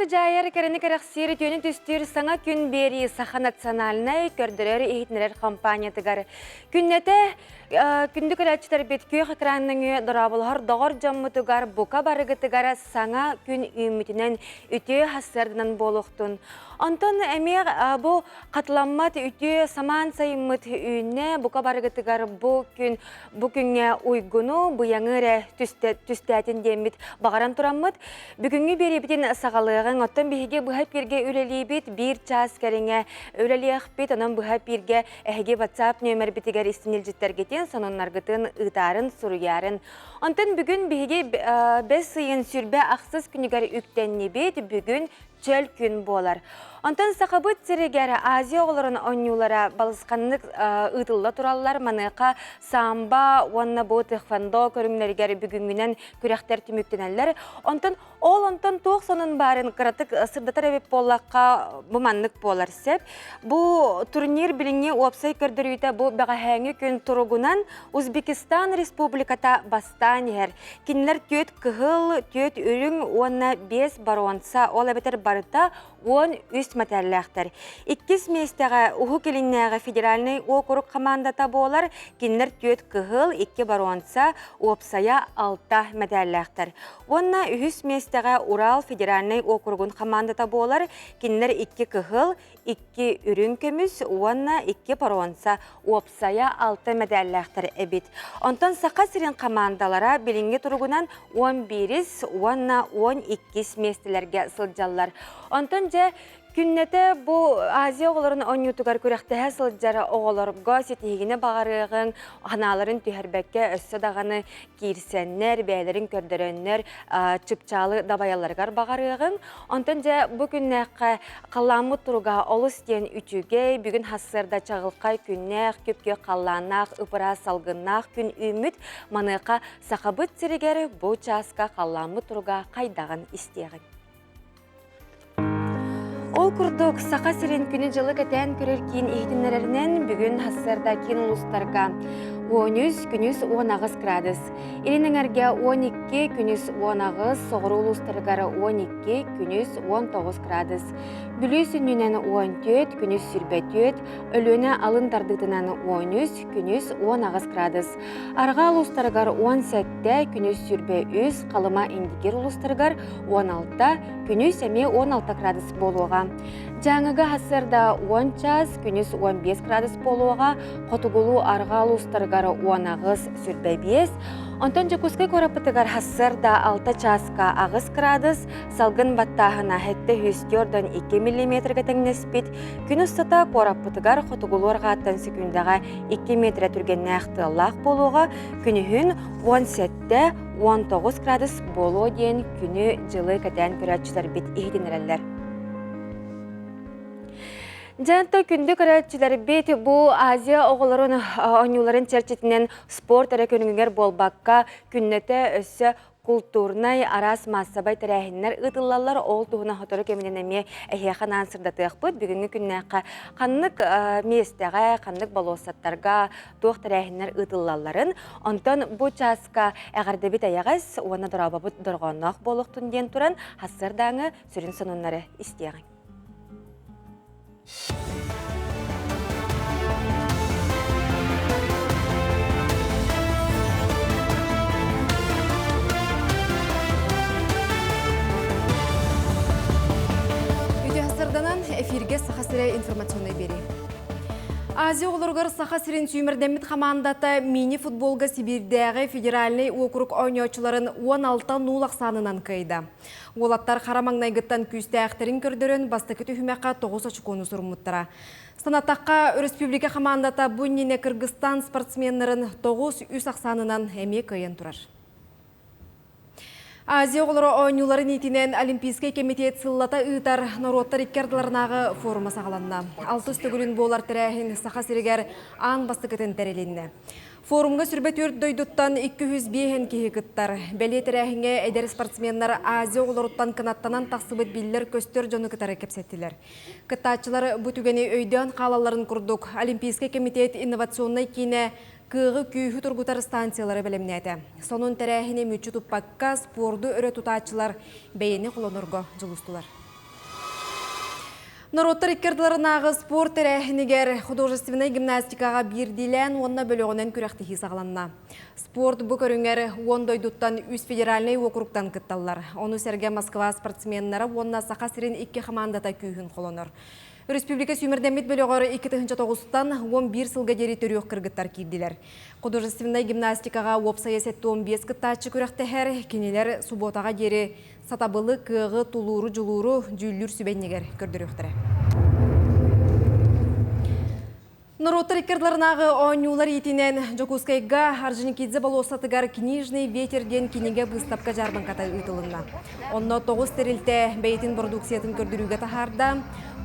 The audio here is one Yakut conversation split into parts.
Сыдьаайар кэрэни кэрэхсиир үтүөнү түстүүр саҥа күн биэрии Саха национальнай көрдөрөр-иһитиннэрэр компаниятыгар күннэтэ күндү көрөөччүлэрбит күөх экран нөҥүө дорооболоһор доҕор дьоммутугар бука барыгытыгар саҥа күн үүммүтүнэн үтүө сарсыарданан буолуохтун. Онтон эмиэ бу хатыламмат үтүө самаан сайыммыт үүннэ бука барыгытыгар бу күн бу күҥҥэ уйгуну быйаҥы эрэ түстээтин диэммит баҕаран тураммыт Бүгүҥҥү биэриибитин саҕалыаҕыҥ. Оттон биһиги быһа эпииргэ үлэлиибит. Биир чаас кэриҥэ үлэлиэхпит. Онон быһа эпииргэ эһиги WhatsApp нүөмэрбитигэр истин илдьиттэргитин, сонуннаргытын ыытаарын, суруйаарын. Онтон бүгүн биһиги бэс ыйын 26 күнүгэр үктэннибит. Бүгүн чөл күн буолар. Онтон Сахабыт сиригэр Азия оҕолорун оонньуулара балысханнык ыытылла тураллар. Маныаха самбо уонна бу тхэквондо көрүҥнэригэр бүгүҥҥүнэн күрэхтэр түмүктэнэллэр. Онтон ол онтон туох сонун баарын кыратык сырдатар эбит буоллахха бу маннык буолар сөп. Бу турнир билиҥҥи уопсай көрдөрүүтэ бу бэҕэһээҥҥи күн туругунан Узбекистан Республиката бастаан иһэр. Кинилэр түөрт кыһыл, түөрт үрүҥ уонна биэс боруонса, ол эбэтэр барыта 13 мэтээллээхтэр. Иккис миэстэҕэ Уһук Илиннээҕи федеральнай уокурук хамаандата буолар. Кинилэр түөрт кыһыл, икки боруонса, уопсайа алта мэтээллээхтэр. Уонна үһүс миэстэҕэ Урал федеральнай уокуругун хамаандата буолар. Кинилэр икки кыһыл, икки үрүҥ көмүс уонна икки боруонса, уопсайа алта мэдээллээхтэр эбит. Онтон Саха сирин хамаандалара билиҥҥи туругунан 11-ис уонна 12-ис миэстэлэргэ сылдьаллар. Онтон дьэ күннэтэ бу Азия оҕолорун оонньуутугар күрэхтэһэ сылдьар оҕолорго ситиһиини баҕарыаҕыҥ, санааларын түһэрбэккэ өссө даҕаны киирсэннэр, бэйэлэрин көрдөрөннөр чыпчаалы дабайалларыгар баҕарыаҕыҥ. Онтон дьэ бу күннээххэ халлааммыт туруга олус диэн үчүгэй, бүгүн сарсыарда чаҕылхай күннээх, күп-күөх халлааннаах, ып-ыраас салгыннаах күн үүммүт. Маныаха Сахабыт сиригэр бу чааска халлааммыт туруга хайдаҕын истиэҕиҥ. Ол курдук, Саха сирин күнү-дьылы кэтээн көрөр киин иһитиннэрэринэн, бүгүн сарсыарда киин улуустарга 13, күнүс 18 градус, Илин эҥэргэ 12, күнүс 18, соҕуруу улуустарыгар 12, күнүс 19 градус, Бүлүү сүнньүнэн 14, күнүс 24, Өлүөнэ алын тардыытынан 13, күнүс 18 градус, Арҕаа улуустарыгар 17, күнүс 23, Халыма Индигир улуустарыгар 16, күнүс эмиэ 16 градус буолуоҕа. Дьааҥыга сарсыарда 10 чаас, күнүс 15 градус буолуоҕа, хотугулуу арҕаа улуустарыгар 18, 25, онтон Дьокуускай куораппытыгар сарсыарда 6 чааска 8 градус, салгын баттааһына 742 миллиметргэ тэҥнэспит. Күн устата куораппытыгар хотугулуу арҕааттан секүндэҕэ 2 метрэ түргэннээх тыаллаах буолуоҕа, күнүһүн 17-19 градус буолуо диэн күнү-дьылы кэтээн көрөөччүлэрбит иһитиннэрэллэр. Дьэ, күндү көрөөччүлэрбит бу Азия оҕолорун оонньууларын чэрчитинэн спорт эрэ көрүҥүгэр буолбакка, күннэтэ өссө култуурнай араас маассабай тэрээһиннэр ыытыллаллар. Ол туһунан сотору кэминэн эмиэ эһиэхэ анаан сырдатыахпыт. Бүгүҥҥү күннээххэ ханнык миэстэҕэ, ханнык болуоссаттарга туох тэрээһиннэр ыытыллалларын, онтон бу чааска эҕэрдэбит эйэҕэс уонна дорообобут дорҕоонноох буолуохтун диэн туран, сарсыардааҥы сүрүн сонуннары истиэҕиҥ. Үтүө сарданан эфиргэ Саха сирэ информационнай биэрии. Азия оҕолоругар Саха сирин сүүмэрдэммит хамаандата мини-футболга Сибиирдээҕи федеральнай уокурук оонньооччуларын 16 нуул ахсаанынан кыайда. Уолаттар хара маҥнайгыттан күүстээхтэрин көрдөрөн бастакы түһүмэххэ 9 очукуону суруммуттара. Санатахха, өрөспүүбүлүкэ хамаандата бу иннинэ Кыргызстан спортсменнарын 9-3 ахсаанынан эмиэ кыайан турар. Азия оҕолоро оонньууларын иитинэн Олимпийскай кэмитиэт сыллата ыытар норуоттар икки ардыларынааҕы форума саҕаланна. Алтыс төгүлүн буолар тэрээһин Саха сиригэр аан бастакытын тэрилиннэ. Форумҥа 24 дойдуттан 205 киһи кыттар. Бэлиэ тэрээһиҥҥэ эдэр спортсменнар Азия оҕолоруттан кынаттанан тахсыбыт биллэр-көстөр дьону кытары кэпсэттилэр. Кыттааччылар бу түгэни өйдөөн хаалалларын курдук, Олимпийскай кэмитиэт инновационнай киинэ кыаҕы-күүһү тургутар станциялары бэлэмнээтэ. Сонун тэрээһини мүччү туппакка, спорду өрө тутааччылар бэйэни холонорго дьулустулар. Норуоттар икки ардыларынааҕы спорт тэрээһинигэр художественнай гимнастикаҕа биирдиилээн уонна бөлөҕүнэн күрэхтэһии саҕаланна. Спорт бу көрүҥэр уон дойдуттан үс федеральнай уокуруктан кытталлар. Ону сэргэ Москва спортсменнара уонна Саха сирин икки хамаандата күүһүн холонор. Өрөспүүбүлүкэ сүүмэрдэммит бөлөҕөр 2009-тан 11 сылга диэри төрүөх кыргыттар киирдилэр. Художественнай гимнастикаҕа уопсайа 75 кыттааччы күрэхтэһэр. Кинилэр субуотаҕа диэри сатабылы, кыаҕы, тулууру, дьулууру дьүүллүүр сүбэ иннигэр көрдөрүөхтэрэ. Норуоттар икки ардыларынааҕы оонньуулар иитинэн Дьокуускайга Орджоникидзе болуоссатыгар «Книжный ветер» диэн кинигэ быыстапка-дьаарбаҥката ыытылынна. Онно тоҕус тэрилтэ бэйэтин бородууксуйатын көрдөрүүгэ таһаарда.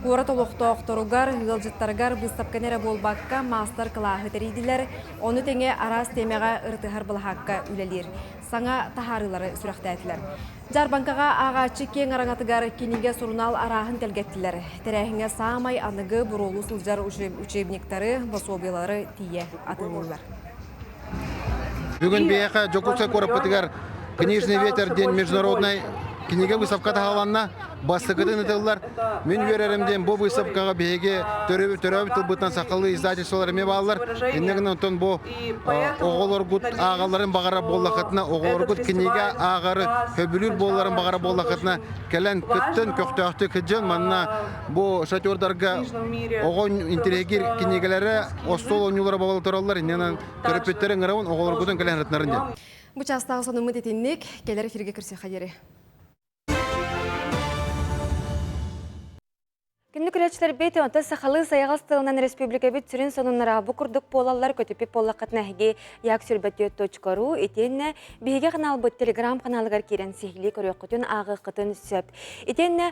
Куорат олохтоохторугар, ыалдьыттарыгар быыстапканы эрэ буолбакка, маастар-кылааһы тэрийдилэр, ону тэҥэ араас тиэмэҕэ ырытыһар былаһаакка үлэлиир. саҥа таһаарыылары сүрэхтээтилэр. Дьаарбаҥкаҕа ааҕааччы киэҥ араҥатыгар кинигэ, сурунаал арааһын тэлгэттилэр. Тэрээһиҥҥэ саамай аныгы буруолуу сылдьар учебниктары, босуобуйалары тиийэ атыылыыллар. Бүгүн биһиэхэ Дьокуускай куораппытыгар «Книжный ветер» диэн международнай кинигэ выставка таһааланна. Бастакытын ытыллар. Мин үөрэрим диэн бу выставкаҕа биһиги төрөөбүт төрөөбүт тылбытынан сахалыы издательстволар эмиэ бааллар. Инньэ гынан онтон бу оҕолоргут ааҕалларын баҕарар буоллаххытына, оҕолоргут кинигэ ааҕары сөбүлүүр буолларын баҕарар буоллаххытына, кэлэн кыттын, көхтөөхтүк сылдьын. Манна бу шатердарга оҕо интэриэһиргиир кинигэлэрэ, остуол оонньуулара буола тураллар. Инньэ гынан төрөппүттэри ыҥырабын, оҕолоргутун кэлэн ырытынарын диэн. Бу чаастааҕы сонуммут итинник. Кэлэр эфиргэ көрсүөххэ диэри. Күндү көрөөччүлэрбит, онтон сахалыы сайаҕас тылынан республикабыт сүрүн сонуннара бу курдук буолаллар көтүппүт буоллаххытына эһиги як сүрбэтүөт.ру итиэннэ биһиги ханаалбыт телеграм ханаалыгар киирэн сиһилии көрүөххүтүн ааҕыаххытын сөп. Итиэннэ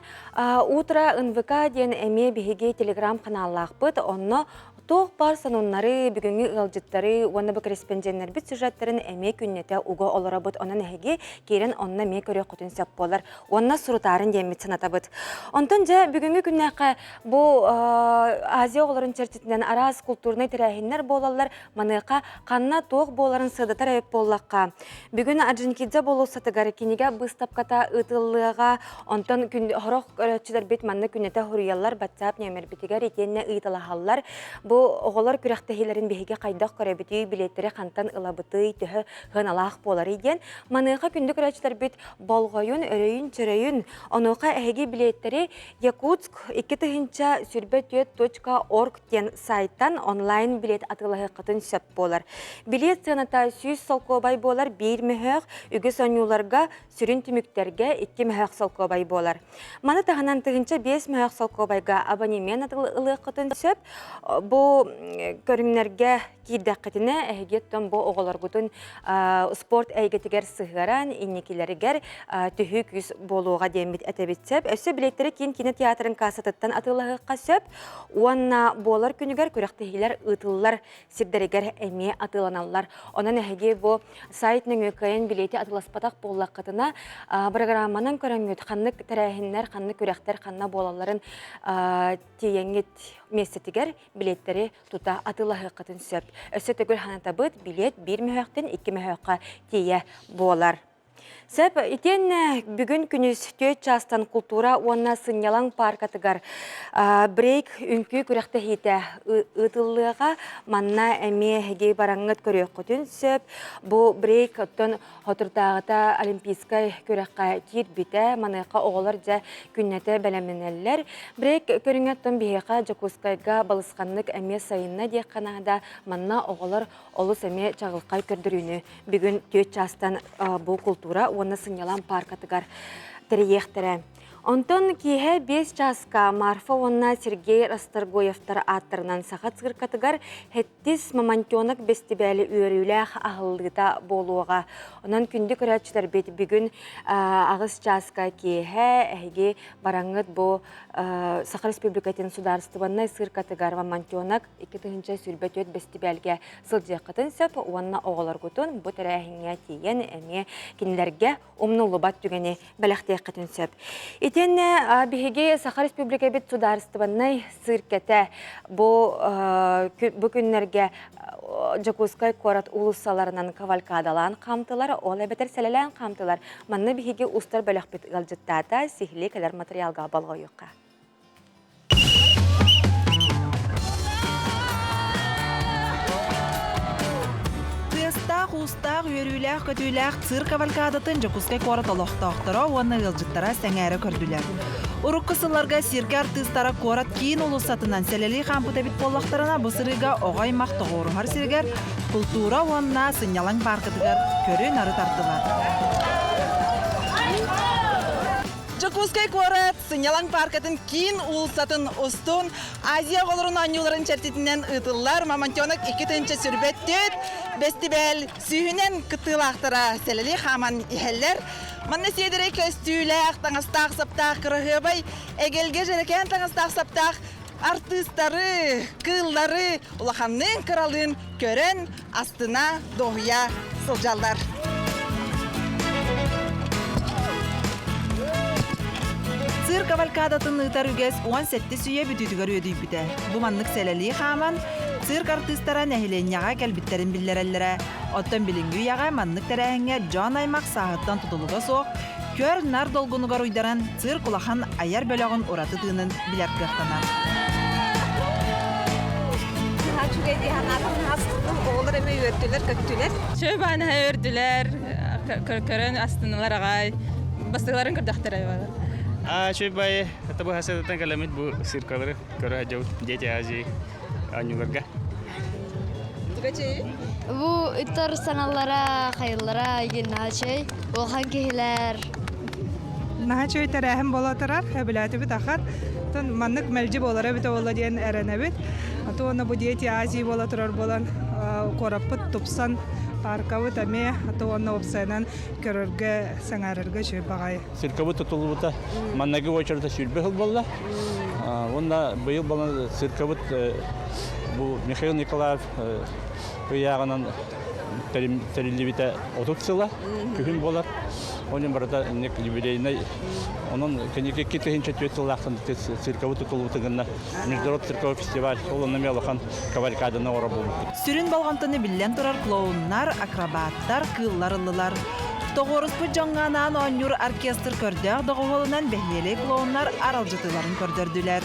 утро НВК диэн эмиэ биһиги телеграм ханааллаахпыт, онно Туох баар сонуннары, бүгүҥҥү ыалдьыттары уонна бу корреспонденнарбыт сюжеттарын эмиэ күннэтэ уга олоробут. Онон эһиги киирэн онно эмиэ көрүөххүтүн сөп буолар. Уонна сурутаарын диэммит санатабыт. Онтон дьэ бүгүҥҥү күннээххэ бу Азия оҕолорун чэрчитинэн араас култуурунай тэрээһиннэр буолаллар. Маныаха ханна туох буоларын сыадатар эбит буоллахха, бүгүн Орджоникидзе болуоссатыгар кинигэ быыстапката ыытыллыаҕа. Онтон күн сорох көрөөччүлэрбит манна күннэтэ суруйаллар, WhatsApp нүөмэрбитигэр итиэннэ ыйыталаһаллар. Бу оҕолор күрэхтэһиилэрин биһиги хайдах көрөбүтүй, билиэттэри хантан ылабытый, төһө сыаналаах буоларый диэн. Маныаха күндү көрөөччүлэрбит болҕойун, өрөйүн-чөрөйүн, онуоха эһиги билиэттэри Якутск 2024 орг диэн сайтан онлайн билиэт атыылаһыаххытын сөп буолар. Билиэт сыаната 100 солкуобай буолар биир мөһөөх, үгүс оонньууларга сүрүн түмүктэргэ 2 мөһөөх солкуобай буолар. Маны таһынан 1005 мөһөөх солкуобайга абонемент ылыаххытын сөп. Бу көрүҥнэргэ киирдэххитинэ, эһиги оттон бу оҕолоргутун спорт эйгэтигэр сыһыаран, инникилэригэр төһүү күүс буолуоҕа диэммит этэбит сөп. Өссө билиэттэри киин киинэ театрын кассатыттан атыылаһыахха сөп. Уонна буолар күнүгэр күрэхтэһиилэр ыытыллар сирдэригэр эмиэ атыыланаллар. Онон эһиги бу сайт нөҥүө кыайан билиэти атыыласпатах буоллаххытына, программанан көрөҥҥүт ханнык тэрээһиннэр, ханнык күрэхтэр ханна буолалларын тиийэҥҥит миэстэтигэр билиэттэри тута атыылаһыаххытын сөп. Өссө төгүл санатабыт, билиэт биир мөһөөхтөн икки мөһөөххө тиийэ буолар. Сөп, итиэннэ бүгүн күнүс түөрт чаастан култуура уонна сынньалаҥ пааркатыгар брейк үҥкүү күрэхтэһиитэ ыытыллыаҕа. Манна эмиэ эһиги бараҥҥыт көрүөххүтүн сөп. Бу брейк оттон соторутааҕыта олимпийскай күрэххэ киирбитэ. Маныаха оҕолор дьэ күннэтэ бэлэмнэнэллэр. Брейк көрүҥэ оттон биһиэхэ Дьокуускайга балысханнык эмиэ сайынна диэххэ наада. Манна оҕолор олус эмиэ чаҕылхай көрдөрүүнү Бүгүн түөрт чаастан бу култуура уонна сынньалаҥ пааркатыгар тэрийиэхтэрэ. Онтон киэһэ биэс чааска Марфа уонна Сергей Расторгуевтар ааттарынан Саха циркатыгар Хэттис мамонтенок бэстибээли үөрүүлээх аһыллыыта буолуоҕа. Онон күндү көрөөччүлэрбит бүгүн аҕыс чааска киэһэ эһиги бараҥҥыт бу Саха Республикатын судаарыстыбаннай циркатыгар мамонтенок 2024 бэстибээлгэ сылдьыаххытын сөп уонна оҕолоргутун бу тэрээһиҥҥэ тиийэн эмиэ кинилэргэ умнуллубат түгэни бэлэхтиэххитин сөп. Итиэннэ биһиги Саха Республикабыт судаарыстыбаннай циркэтэ бу бу күннэргэ Дьокуускай куорат уулуссаларынан кавалькадалаан хаамтылар, ол эбэтэр сэлэлээн хаамтылар. Манна биһиги устар бөлөхпүт ыалдьыттаата, сиһилии кэлэр материалга болҕойуохха. Тыастаах-уустаах, үөрүүлээх-көтүүлээх цирк кавалькадатын Дьокуускай куорат олохтоохторо уонна ыалдьыттара сэҥээрэ көрдүлэр. Урукку сылларга циркэ артыыстара куорат киин уулуссатынан сэлэлии хаампыт эбит буоллахтарына, бу сырыыга оҕо аймах тоҕуоруһар сиригэр култуура уонна сынньалаҥ пааркатыгар көрү-нары тартылар. Дьокуускай куорат сынньалаҥ пааркатын киин уулуссатын устун Азия оҕолорун оонньууларын чэрчитинэн ыытыллар «Мамонтенок 2024» бэстибээл сүүһүнэн кыттыылаахтара сэлэлии хааман иһэллэр. Манна сиэдэрэй көстүүлээх, таҥастаах-саптаах кыраһыабай, эгэлгэ дьэрэкээн таҥастаах-саптаах артыыстары, кыыллары улаханныын-кыралыын көрөн, астына, дуоһуйа сылдьаллар. Цирк кавалькадатын ыытар үгэс 17 үйэ бүтүүтүгэр үөдүйбүтэ. Бу маннык сэлэлии хааман, цирк артыыстара нэһилиэнньэҕэ кэлбиттэрин биллэрэллэрэ. Оттон билиҥҥи үйэҕэ маннык тэрээһиҥҥэ дьон аймах сааһыттан тутулуга суох, көр-нар долгунугар уйдаран, цирк улахан айар бөлөҕүн ураты тыынын билэр кыахтанар. Наһаа үчүгэй дии санаатым, астынным, оҕолор эмиэ үөрдүлэр-көттүлэр. Чөй баанаһа үөрдүлэр, көрөн астыннылар аҕай, бастакыларын көрдөхтөрө балар. А чөй бай, это бу хасытытан кэлэмит бу циркалары көрө сылдьабыт Дети Азии оонньууларга. Бу ыттар саҥалара, хайыллара генначай, улахан киһилэр. Наһаа үчүгэй тэрээһин буола турар, сөбүлээтибит ахан. Оттон маннык мэлдьи буолара эбитэ буолла диэн эрэнэбит. А уонна бу Дети Азии буола турар буолан, куораппыт тупсан, пааркабыт эмиэ, а уонна уопсайынан көрөргө, сэҥээрэргэ үчүгэй баҕайы. Циркабыт тутуллубута манныгы очерата сүүрбэ сыл буолла. Уонна быйыл балан циркабыт бу Михаил Николаев ыйааҕынан тэриллибитэ 30 сыла күһүн буолар. Онон барыта инник юбилейный. Онон кэнники 2004 сыллаахтан циркабыт тутуллубута гынна Международный цирковой фестиваль ол онно улахан кавалькаданы оҥоро буолбуппут. Сүрүн болҕомтону биллэн турар клоуннар, акробаттар, кыыллар ыллылар. Тоҕуоруспут дьоҥҥо анаан оонньуур оркестр көрдөөх доҕуһуолунан бэһиэлэй клоуннар аралдьытыыларын көрдөрдүлэр.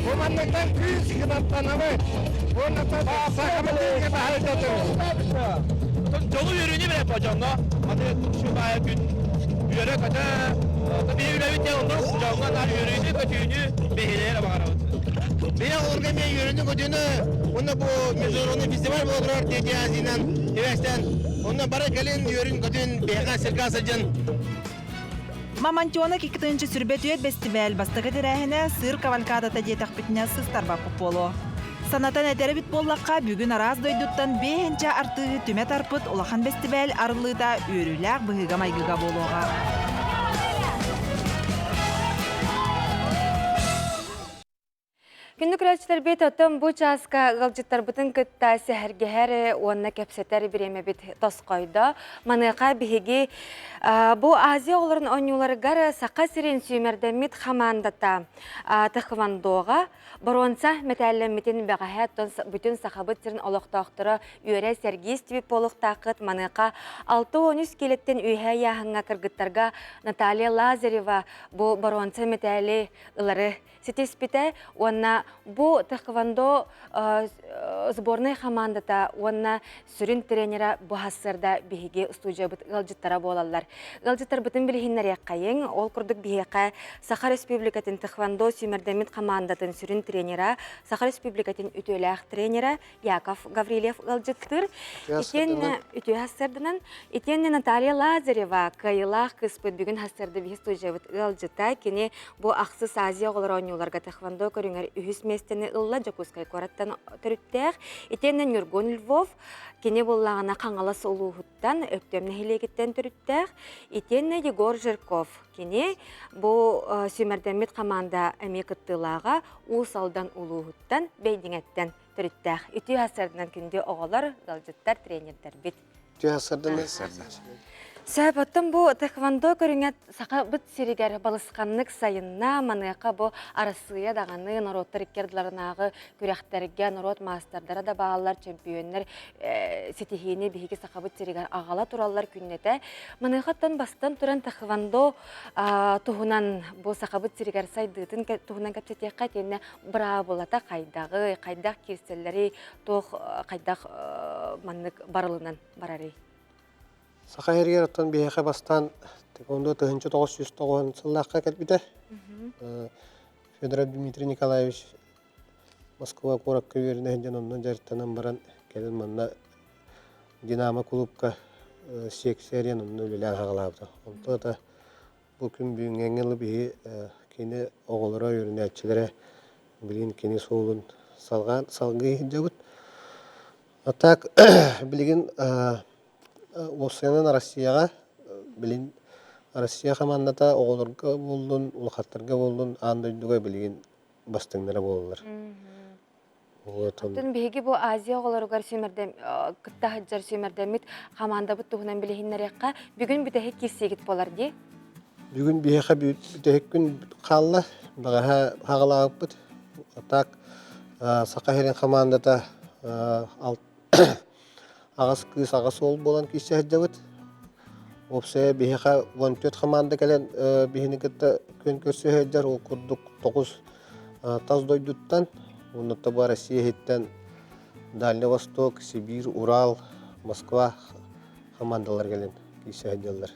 Бу манныктан күүс кынаттанабыт. Уонна сахабытыгар Дьолу үөрүүнү билэ дьоҥҥо аны шубая күн үөрэ-көтө биһи үлэбит дьэ оннук дьоҥҥо наар үөрүүнү көтүүнү биһилэри баҕарабыт. Биһи оҕолорго эмиэ үөрүүнү көтүүнү уонна бу международный фестиваль буола турар Дети Азиянан сибээстээн онно бары кэлин үөрүн көтүн биһиэхэ сиргэ сылдьан. Мамонтенок 2 сүрбэ бэстибээл бастакы тэрээһинэ сыр кавалькадата диэтэхпитинэ сыстарбаппыт буолуо. Санатан этэрбит буоллахха, бүгүн араас дойдуттан бэһинчэ артыыһы түмэ тарпыт улахан бэстибээл арыллыыта үөрүүлээх быһыыга-майгыга буолуоҕа. Күндү көрөөччүлэрбит, оттон бу чааска ыалдьыттарбытын кытта сэһэргэһэр уонна кэпсэтэр бириэмэбит тосхойдо. Маныаха биһиги бу Азия оҕолорун оонньууларыгар Саха сирин сүүмэрдэммит хамаандата Тхвандоҕа боруонса мэтээллэммитин бэҕэһээ оттон бүтүн Сахабыт сирин олохтоохторо үөрэ сэргии истибит буолуохтааххыт. Маныаха 63 киилэттэн үөһээ ыйааһыҥҥа кыргыттарга Наталья Лазарева бу боруонса мэтээли ылары ситиспитэ уонна бу тхэквондо сборнай хамаандата уонна сүрүн тренера бу сарсыарда биһиги студиябыт ыалдьыттара буолаллар. Ыалдьыттарбытын билиһиннэриэххэйиҥ. Ол курдук биһиэхэ Саха Республикатын тхэквондо сүүмэрдэммит хамаандатын сүрүн тренера, Саха Республикатын үтүөлээх тренера Яков Гаврильев ыалдьыттыыр. Итиэннэ үтүө сарсыарданан, итиэннэ Наталья Лазарева кыайыылаах кыыспыт бүгүн сарсыарда биһи студиябыт ыалдьыта. Кини бу ахсыс Азия оҕолоро оонньууларга тхэквондо көрүҥэр үһүс миэстэни ылла Дьокуускай куораттан төрүттээх. Итиэннэ Ньургун Львов кини буллаҕына Хаҥалас улууһуттан, Өктөм нэһилиэгиттэн төрүттээх. Итиэннэ Егор Жирков кини бу сүүмэрдэммит хамаанда эмиэ кыттыылааҕа Уус Алдан улууһуттан, Бэйдиҥэттэн төрүттээх. Үтүө сарсыарданан күндү оҕолор, ыалдьыттар, тренердэрбит. Үтүө сарсыарданан. Сөп, оттон бу тэхвондо көрүҥэ Сахабыт сиригэр балысханнык сайынна, маныаха бу Арассыыйа даҕаны норуоттар икки ардыларынааҕы күрэхтэргэ норуот маастардара да бааллар, чөмпүйүөннэр ситиһиини биһиги Сахабыт сиригэр аҕала тураллар күннэтэ. Маныаха оттон бастан туран тэхвондо туһунан бу Сахабыт сиригэр сайдыытын туһунан кэпсэтиэххэ итиэннэ быраабылата хайдаҕый, хайдах киирсэллэрий, туох хайдах маннык барылынан барарый? Саха сиригэр оттон биһиэхэ бастаан тэквондо 1990 сыллаахха кэлбитэ. Федоров Дмитрий Николаевич Москва куоракка үөрэнэ сылдьан онно дьарыктанан баран кэлин манна Динамо кулуупка секция арыйан онно үлэлээн саҕалаабыта. Онто да бу күн бүгүҥҥэ дылы биһи кини оҕолоро, үөрэнээччилэрэ билигин кини суолун салҕаан салгыы сылдьабыт. А так билигин уопсайынан Россияҕа билин Россия хамаандата оҕолорго буоллун, улахаттарга буоллун аан дойдуга билигин бастыҥнара буолаллар. Оттон биһиги бу Азия оҕолоругар сүүмэрдэм кытта сылдьар сүүмэрдэммит хамаандабыт туһунан билиһиннэриэххэ. Бүгүн бүтэһик киирсиигит буолар дии. Бүгүн биһиэхэ бүтэһик күн хаалла. Бэҕэһээ хаҕалаабыппыт. Так Саха сирин хамаандата аҕыс кыыс аҕыс уол буолан киирсэ сылдьабыт. Уопсайа биһиэхэ 14 хамаанда кэлэн биһини кытта күөн көрсө сылдьар. Ол курдук тоҕус тас дойдуттан, уонна бу Россия иһиттэн Дальний Восток, Сибирь, Урал, Москва хамаандалар кэлэн киирсэ сылдьаллар.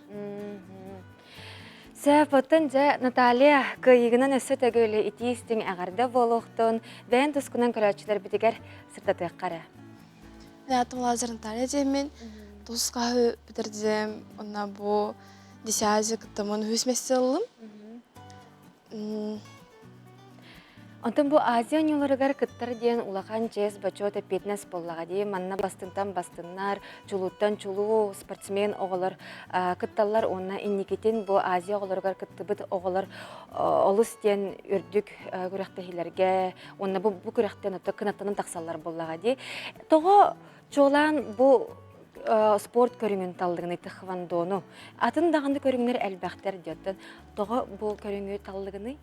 Сөп, оттон дьэ, Наталья, кыайыыгынан өссө төгүл итии-истиҥ эҕэрдэ буолуохтун, бэйэн тускунан көрөөччүлэрбитигэр сырдатыахха эрэ. Мен атым Лазар Наталья диэммин, тус хаһы бүтэрдим, онно бу десязи кыттамын үһүс месте ыллым. Онтон бу Азия оонньууларыгар кыттар диэн улахан чиэс, бочуот, эппиэтинэс буоллаҕа дии. Манна бастыҥтан бастыннар, чулууттан чулуу спортсмен оҕолор кытталлар уонна инникитин бу Азия оҕолоругар кыттыбыт оҕолор олус диэн үрдүк күрэхтэһиилэргэ уонна бу, бу күрэхтэн ото кынаттанан тахсаллар буоллаҕа дии. Тоҕо чуолаан бу спорт көрүҥүн таллыгыный тхвондону? Атын даҕаны көрүҥнэр элбэхтэр диэттэн тоҕо бу көрүҥү таллыгыный?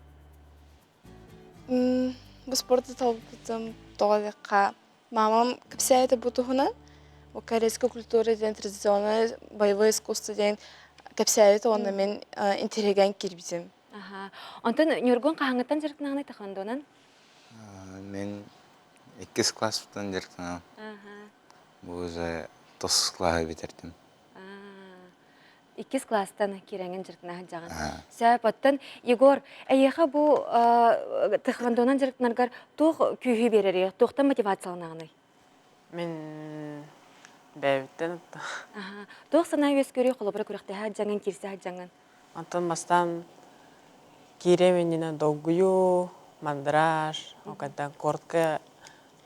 Бу спорду талбытым тоҕо диэххэ мамам кэпсээтэ бу туһунан. Бу корейская культура диэн традиционное боевое искусство диэн кэпсээбит уонна мин интириэгэн киирбитим. Аха. Онтон Ньургун хаһааҥҥыттан дьарыктанаҕыный тхвондонан? Мин иккис класспыттан дьарыктанабын. Бу уже тос клаһы бүтэрдим. Иккис класстан киирэҥин дьарыктана сылдьаҕын. Сөп, оттон Егор, эйиэхэ бу тхвондонан дьарыктанаргар туох күүһү биэрэрий, туохтан мотивацияланаҕыный? Мин бэйэбиттэн Туох санаа үөскүүрүй холобура күрэхтэһэ сылдьаҥын, киирсэ сылдьаҥын? Онтон бастаан киириэм иннинэ долгуйуу, мандраж, ол кэнтэн кортка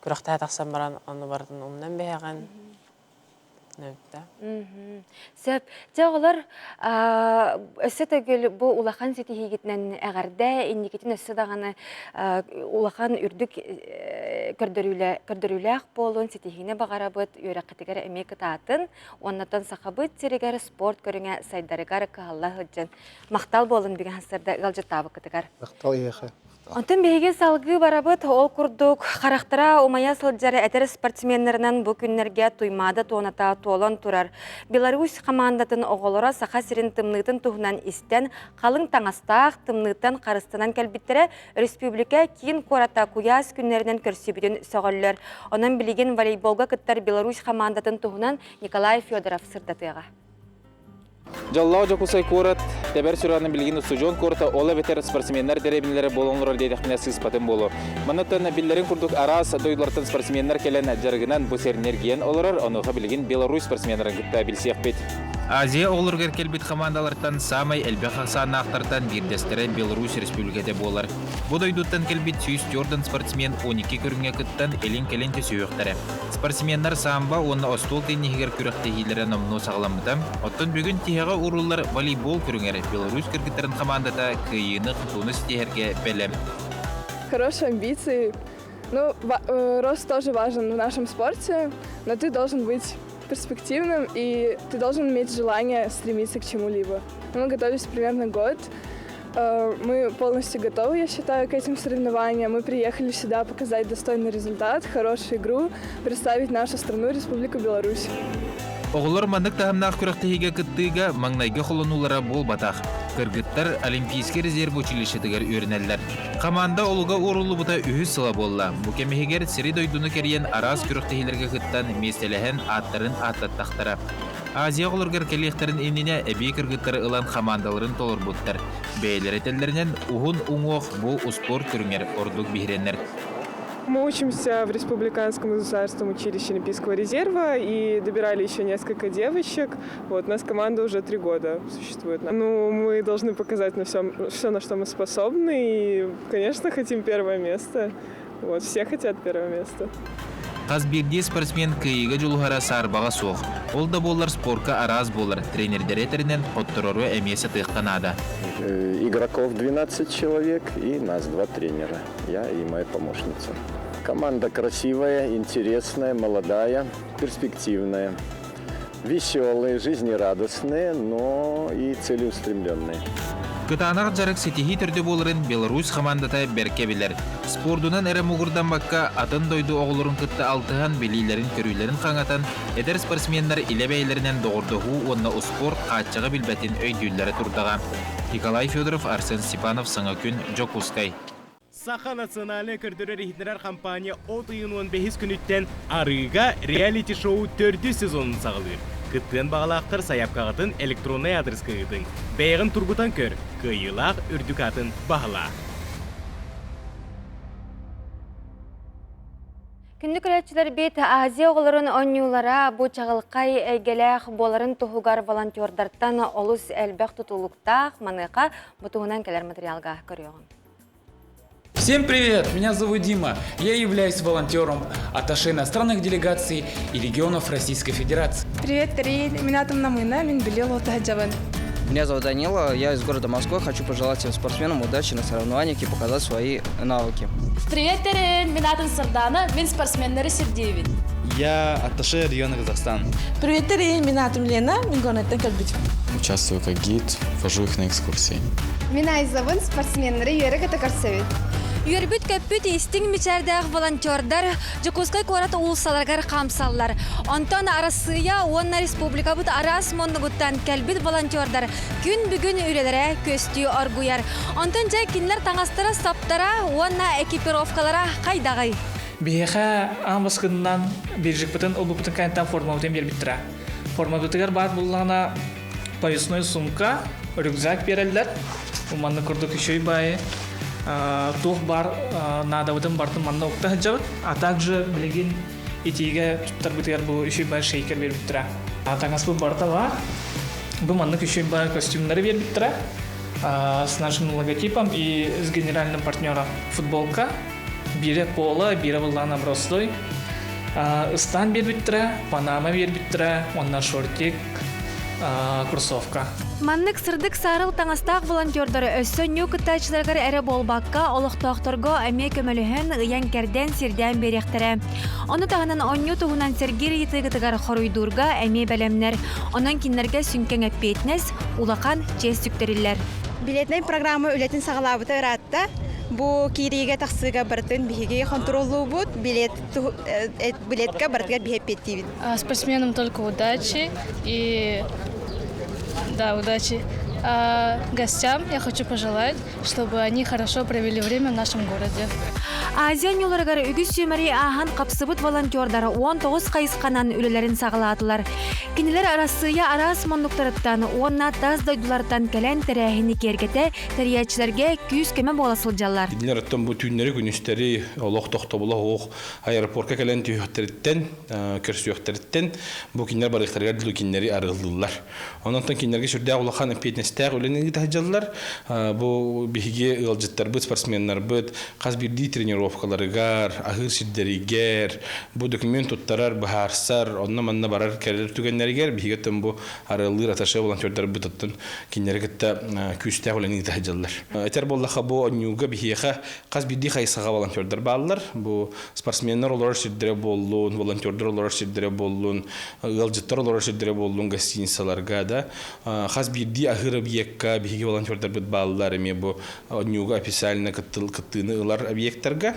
күрэхтэһэ тахсан баран ону барытын умнан биһэҕин. Сөп. Дьэ, оҕолор, өссө төгүл бу улахан ситиһиигитинэн эҕэрдэ, инникитин өссө даҕаны улахан үрдүк көрдөрүүлээх буолун, ситиһиини баҕарабыт, үөрэххитигэр эмиэ кытаатын, уоннаттан Сахабыт сиригэр спорт көрүҥэ сайдарыгар кыһалла сылдьын. Махтал буолун бүгүн сарсыарда ыалдьыттаабыккытыгар. Махтал эйиэхэ. Онтон биһиги салгыы барабыт. Ол курдук, харахтара умайа сылдьар эдэр спортсменнарынан бу күннэргэ Туймаада туоната туолан турар. Беларусь хамаандатын оҕолоро Саха сирин тымныытын туһунан истэн, халыҥ таҥастаах, тымныыттан харыстанан кэлбиттэрэ республика киин куората куйаас күннэринэн көрсүбүтүн сөҕөллөр. Онон билигин волейболга кыттар Беларусь хамаандатын туһунан Николай Федоров сырдатыаҕа. Дьоллоох Дьокуускай куорат тэбэр сүрэҕинэн билигин устудьуон куората, ол эбэтэр спортсменнар дэриэбинэлэрэ буолан олорор диэтэхпинэ сыыспатым буолуо. Манныттан биллэрин курдук араас дойдулартан спортсменнар кэлэн дьарыгынан бу сирин эргийэн олорор, онуоха билигин Беларусь спортсменнарын кытта билсиэхпит. Азия оҕолоругар кэлбит хамаандалартан саамай элбэх ахсааннаахтартан биирдэстэрэ Беларусь Республиката буолар. Бу дойдуттан кэлбит 104 спортсмен 12 көрүҥҥэ кыттан илин-кэлин түсүһүөхтэрэ. Спортсменнар самбо уонна остуол тенниһигэр күрэхтэһиилэрэ номнуо саҕаламмыта. Оттон бүгүн тиһэҕэ ууруллар волейбол көрүҥэр Беларусь кыргыттарын хамаандата кыайыыны-хотууну ситиһэргэ бэлэм. Хорошие амбиции. Ну, рост тоже важен в нашем спорте, но ты должен быть... перспективным, и ты должен иметь желание стремиться к чему-либо. Мы готовились примерно год. Мы полностью готовы, я считаю, к этим соревнованиям. Мы приехали сюда показать достойный результат, хорошую игру, представить нашу страну, Республику Беларусь. Оҕолор маннык таһымнаах күрэхтэһиигэ кыттыыга маҥнайгы холонуулара буолбатах. Кыргыттар Олимпийский резерв училищетыгар үөрэнэллэр. Хамаанда олуга ууруллубута үһүс сыла буолла. Бу кэм иһигэр сири-дойдуну кэрийэн араас күрэхтэһиилэргэ кыттан миэстэлэһэн ааттарын ааттаттахтара. Азия оҕолоругар кэлиэхтэрин иннинэ эбии кыргыттары ылан хамаандаларын толорбуттар. Бэйэлэрэ этэллэринэн, уһун уҥуох бу успуорт көрүҥэр ордук биһирэнэр. Мы учимся в Республиканском государственном училище Олимпийского резерва и добирали еще несколько девочек. Вот, у нас команда уже 3 года существует. Ну, мы должны показать на всем, все, на что мы способны, и, конечно, хотим первое место. Вот, все хотят первое место. Хас биирдии спортсмен кыайыыга дьулуһара саарбаҕа суох. Ол да буоллар спорка араас буолар, тренердэри этэринэн хотторору эмиэ сатыахха наада. Игроков 12 человек и нас два тренера, я и моя помощница. Команда красивая, интересная, молодая, перспективная. Веселые, жизнерадостные, но и целеустремленные. Кытаанах дьарык ситиһии төрдө буоларын Беларусь хамаандата бэркэ билэр. Спордунан эрэ муҥурдаммакка атын дойду оҕолорун кытта алтыһан билиилэрин-көрүүлэрин хаҥатан, эдэр спортсменнар илэ бэйэлэринэн доҕордоһуу уонна успуорт хааччаҕы билбэтин өйдүүллэрэ турдаҕа. Николай Федоров, Арсен Степанов, Саҥа күн, Дьокуускай. Саха национальнай көрдөрөр-иһитиннэрэр компания от ыйын 15 күнүттэн арыыга реалити-шоу төрдүс сезонун саҕалыыр. Кыттыан баҕалаахтар сайаапкаҕытын электроннай аадырыска ыытыҥ. Бэйэҕин тургутан көр, кыайыылаах үрдүк аатын баһылаа. Күндү көрөөччүлэрбит Азия оҕолорун оонньуулара бу чаҕылхай эйгэлээх буоларын туһугар волонтердартан олус элбэх тутулуктаах. Маныаха бу туһунан кэлэр материалга көрүөҕүҥ. Всем привет! Меня зовут Дима. Я являюсь волонтером, атташе иностранных делегаций и регионов Российской Федерации. Привет, Тарин. Мин аатым Намына, мин Билил Жабан. Меня зовут Данила, я из города Москвы. Хочу пожелать всем спортсменам удачи на соревнованиях и показать свои навыки. Привет, Терен! Мин аатым Сардана, мин спортсменнэри сирдиибин. Я атташе региона Казахстан. Привет, Терен! Мин аатым Лена, мин Горнайтан кэлбитим. Участвую как гид, вожу их на экскурсии. Мин Айзабын спортсменнэри үөрэ-көтө көрсөбүн. Үөрбүт-көппүт истиҥ мичээрдээх волонтердар Дьокуускай куорат уулуссаларыгар хаамсаллар. Онтон Арассыыйа уонна республикабыт араас муннугуттан кэлбит волонтердар күн бүгүн үлэлэрэ күөстүү оргуйар. Онтон дьэ кинилэр таҥастара-саптара уонна экипировкалара хайдаҕый? Биһиэхэ аан бастакынан биржикпытын ылбыппытын кэнниттэн формабытын биэрбиттэрэ. Формабытыгар баар буоллаҕына поясной сумка, рюкзак биэрэллэр. Манна курдук үчүгэй баайы туох баар наадабытын барытын манна укта сылдьабыт. А также билигин итиигэ туттарбытыгар бу үчүгэй баай шейкер биэрбиттэрэ. Таҥаспыт барыта баар. Бу маннык үчүгэй баай костюмнары биэрбиттэрэ с нашим логотипом и с генеральным партнером. Футболка, биирэ поло, биирэ былаан оброслой. Ыстаан биэрбиттэрэ, панама биэрбиттэрэ, уонна шортик, кроссовка. Маннык сырдык саарыл таҥастаах волонтердары өссө нью кыттааччыларыгар эрэ буолбакка, олохтоохторго эмиэ көмөлөһөн, ыйан-кэрдэн, сирдээн биэриэхтэрэ. Ону таһынан оонньуу туһунан сэргиир ыйытыыгытыгар хоруйдуурга эмиэ бэлэмнэр. Онон кинилэргэ сүҥкэн эппиэтинэс, улахан чиэс сүктэриллэр. Билетнэй программа үлэтин саҕалаабыта ыраатта. Бу киириигэ тахсыыга барытын биһиги хонтуруоллуубут, билет, билетка барытыгар биһи эппиэттиибит. Спортсменам только удачи и да, удачи. А гостям я хочу пожелать, чтобы они хорошо провели время в нашем городе. Азия оонньууларыгар үгүс сүүмэри ааһан хапсыбыт волонтердар 19 хайысханан үлэлэрин саҕалаатылар. Кинилэр Арассыыйа араас муннуктарыттан уонна тас дойдулартан кэлэн тэрээһини киэргэтэ, тэрийээччилэргэ күүс-көмө буола сылдьаллар. Кинилэр оттон бу түүннэри күнүстэри олох тохтобула суох аэропорка кэлэн түһүөхтэриттэн, көрсүөхтэриттэн бу кинилэр барыахтарыгар дылы кинилэри арыаллыыллар. Онон кинилэргэ сүрдээх улахан эппиэтинэс. эппиэтинэстээх үлэни ыыта сылдьаллар. Бу биһиги ыалдьыттарбыт, спортсменнарбыт хас биирдии тренировкаларыгар, аһыыр сирдэригэр, бу документ туттарар, быһаарсар, онно-манна барар-кэлэр түгэннэригэр биһиги оттон бу арыаллыыр атташе волонтердарбыт оттон кинилэри кытта күүстээх үлэни ыыта сылдьаллар. Этэр буоллахха, бу оонньууга биһиэхэ хас биирдии хайысхаҕа волонтердар бааллар. Бу спортсменнар олорор сирдэрэ буоллун, волонтердар олорор сирдэрэ буоллун, ыалдьыттар олорор сирдэрэ буоллун гостиницаларга да хас биирдии аһыыр объекка биһиги волонтердарбыт бааллар эмиэ бу оонньууга официально кыттыыны ылар объектарга.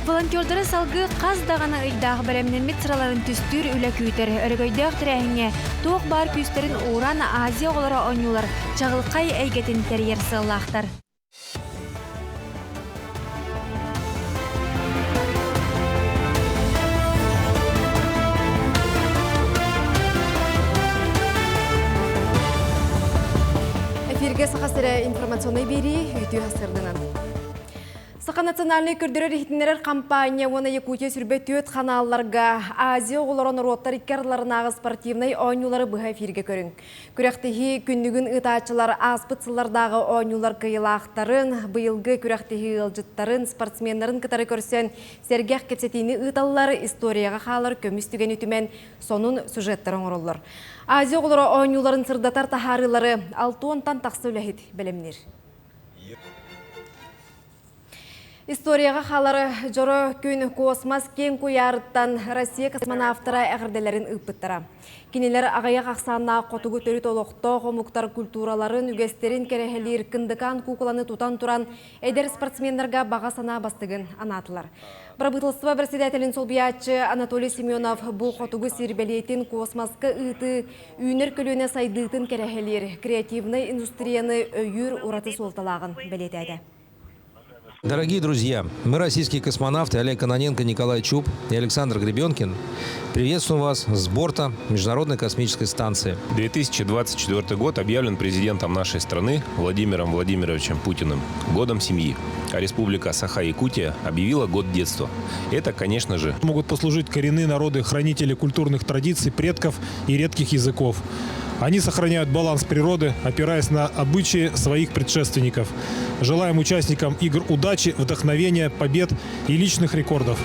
Волонтердары салгыы хас даҕаны ыйдаах бэлэмнэммит сыраларын түстүүр үлэ күүтэр. Өрөгөйдөөх тэрээһиҥҥэ туох баар күүстэрин ууран Азия оҕолоро оонньуулар чаҕылхай эйгэтин тэрийэр сыаллаахтар. Эфиргэ Саха сирэ информационнай биэрии үтүө сырдынан. Саха национальнай көрдөрөр иһитиннэрэр компания уонна Якутия сүрбэ түөрт ханаалларга Азия оҕолоро норуоттар икки ардыларынааҕы спортивнай оонньуулары быһа эфиргэ көрүҥ. Күрэхтэһии күннүгүн ыытааччылар ааспыт сыллардааҕы оонньуулар кыайыылаахтарын, быйылгы күрэхтэһии ыалдьыттарын, спортсменнарын кытары көрсөн сэргэх кэпсэтиини ыыталлар, историяҕа хаалар көмүс түгэни түмэн сонун сюжеттары оҥороллор. Азия оҕолоро оонньууларын сырдатар таһаарыылары алтыонтан тахса үлэһит бэлэмниир. Историяҕа хаалар дьоро күн космос киэҥ куйаарыттан Россия космонавтара эҕэрдэлэрин ыыппыттара. Кинилэр аҕыйах ахсааннаах хотугу төрүт олохтоох омуктар культураларын, үгэстэрин кэрэһэлиир кындыкаан куукуланы тутан туран эдэр спортсменнарга баҕа санаа бастыгын анаатылар. Бырабыыталыстыба председателин солбуйааччы Анатолий Семенов бу хотугу сир бэлиэтин космоска ыытыы үүнэр көлүөнэ сайдыытын кэрэһэлиир креативнай индустрияны өйүүр ураты суолталааҕын бэлиэтээтэ. Дорогие друзья, мы, российские космонавты Олег Кононенко, Николай Чуб и Александр Гребенкин, приветствуем вас с борта Международной космической станции. 2024 год объявлен президентом нашей страны Владимиром Владимировичем Путиным годом семьи. А Республика Саха-Якутия объявила год детства. Это, конечно же... Могут послужить коренные народы, хранители культурных традиций предков и редких языков. Они сохраняют баланс природы, опираясь на обычаи своих предшественников. Желаем участникам игр удачи, вдохновения, побед и личных рекордов.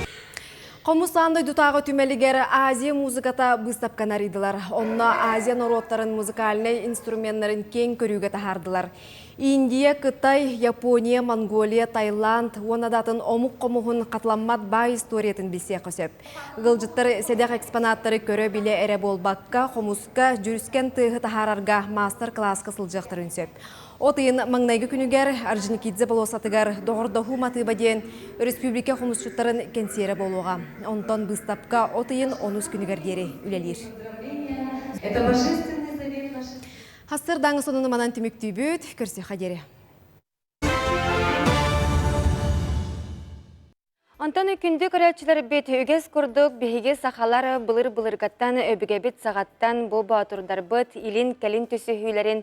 Хомус аан дойдутааҕы түмэлигэр Азия музыката быыстапканы арыйдылар. Онно Азия норуоттарын музыкальнай инструменнарын киэҥ көрүүгэ таһаардылар. Индия, Кытай, Япония, Монголия, Таиланд уонна да атын омук хомуһун хатыламмат баай историятын билсиэххэ сөп. Ыалдьыттар сэдэх экспонаттары көрө-билэ эрэ буолбакка, хомуска дьүрүскэн тыаһы таһаарарга маастар-кылааска сылдьыахтарын сөп. От ыйын маҥнайгы күнүгэр Орджоникидзе болуоссатыгар Доҕордоһуу матыыба диэн өрөспүүбүлүкэ хомусчуттарын кэнсиэрэ буолуоҕа. Онтон быыстапка от ыйын онус күнүгэр диэри үлэлиир. Хастырдааҥы сонуну манан түмүктүүбүт. Көрсүөххэ диэри. Онтон күндү көрөөччүлэрбит үгэс курдук биһиги сахалар былыр-былыргаттан өбүгэбит саҕаттан бу боотурдарбыт илин-кэлин түсүһүүлэрин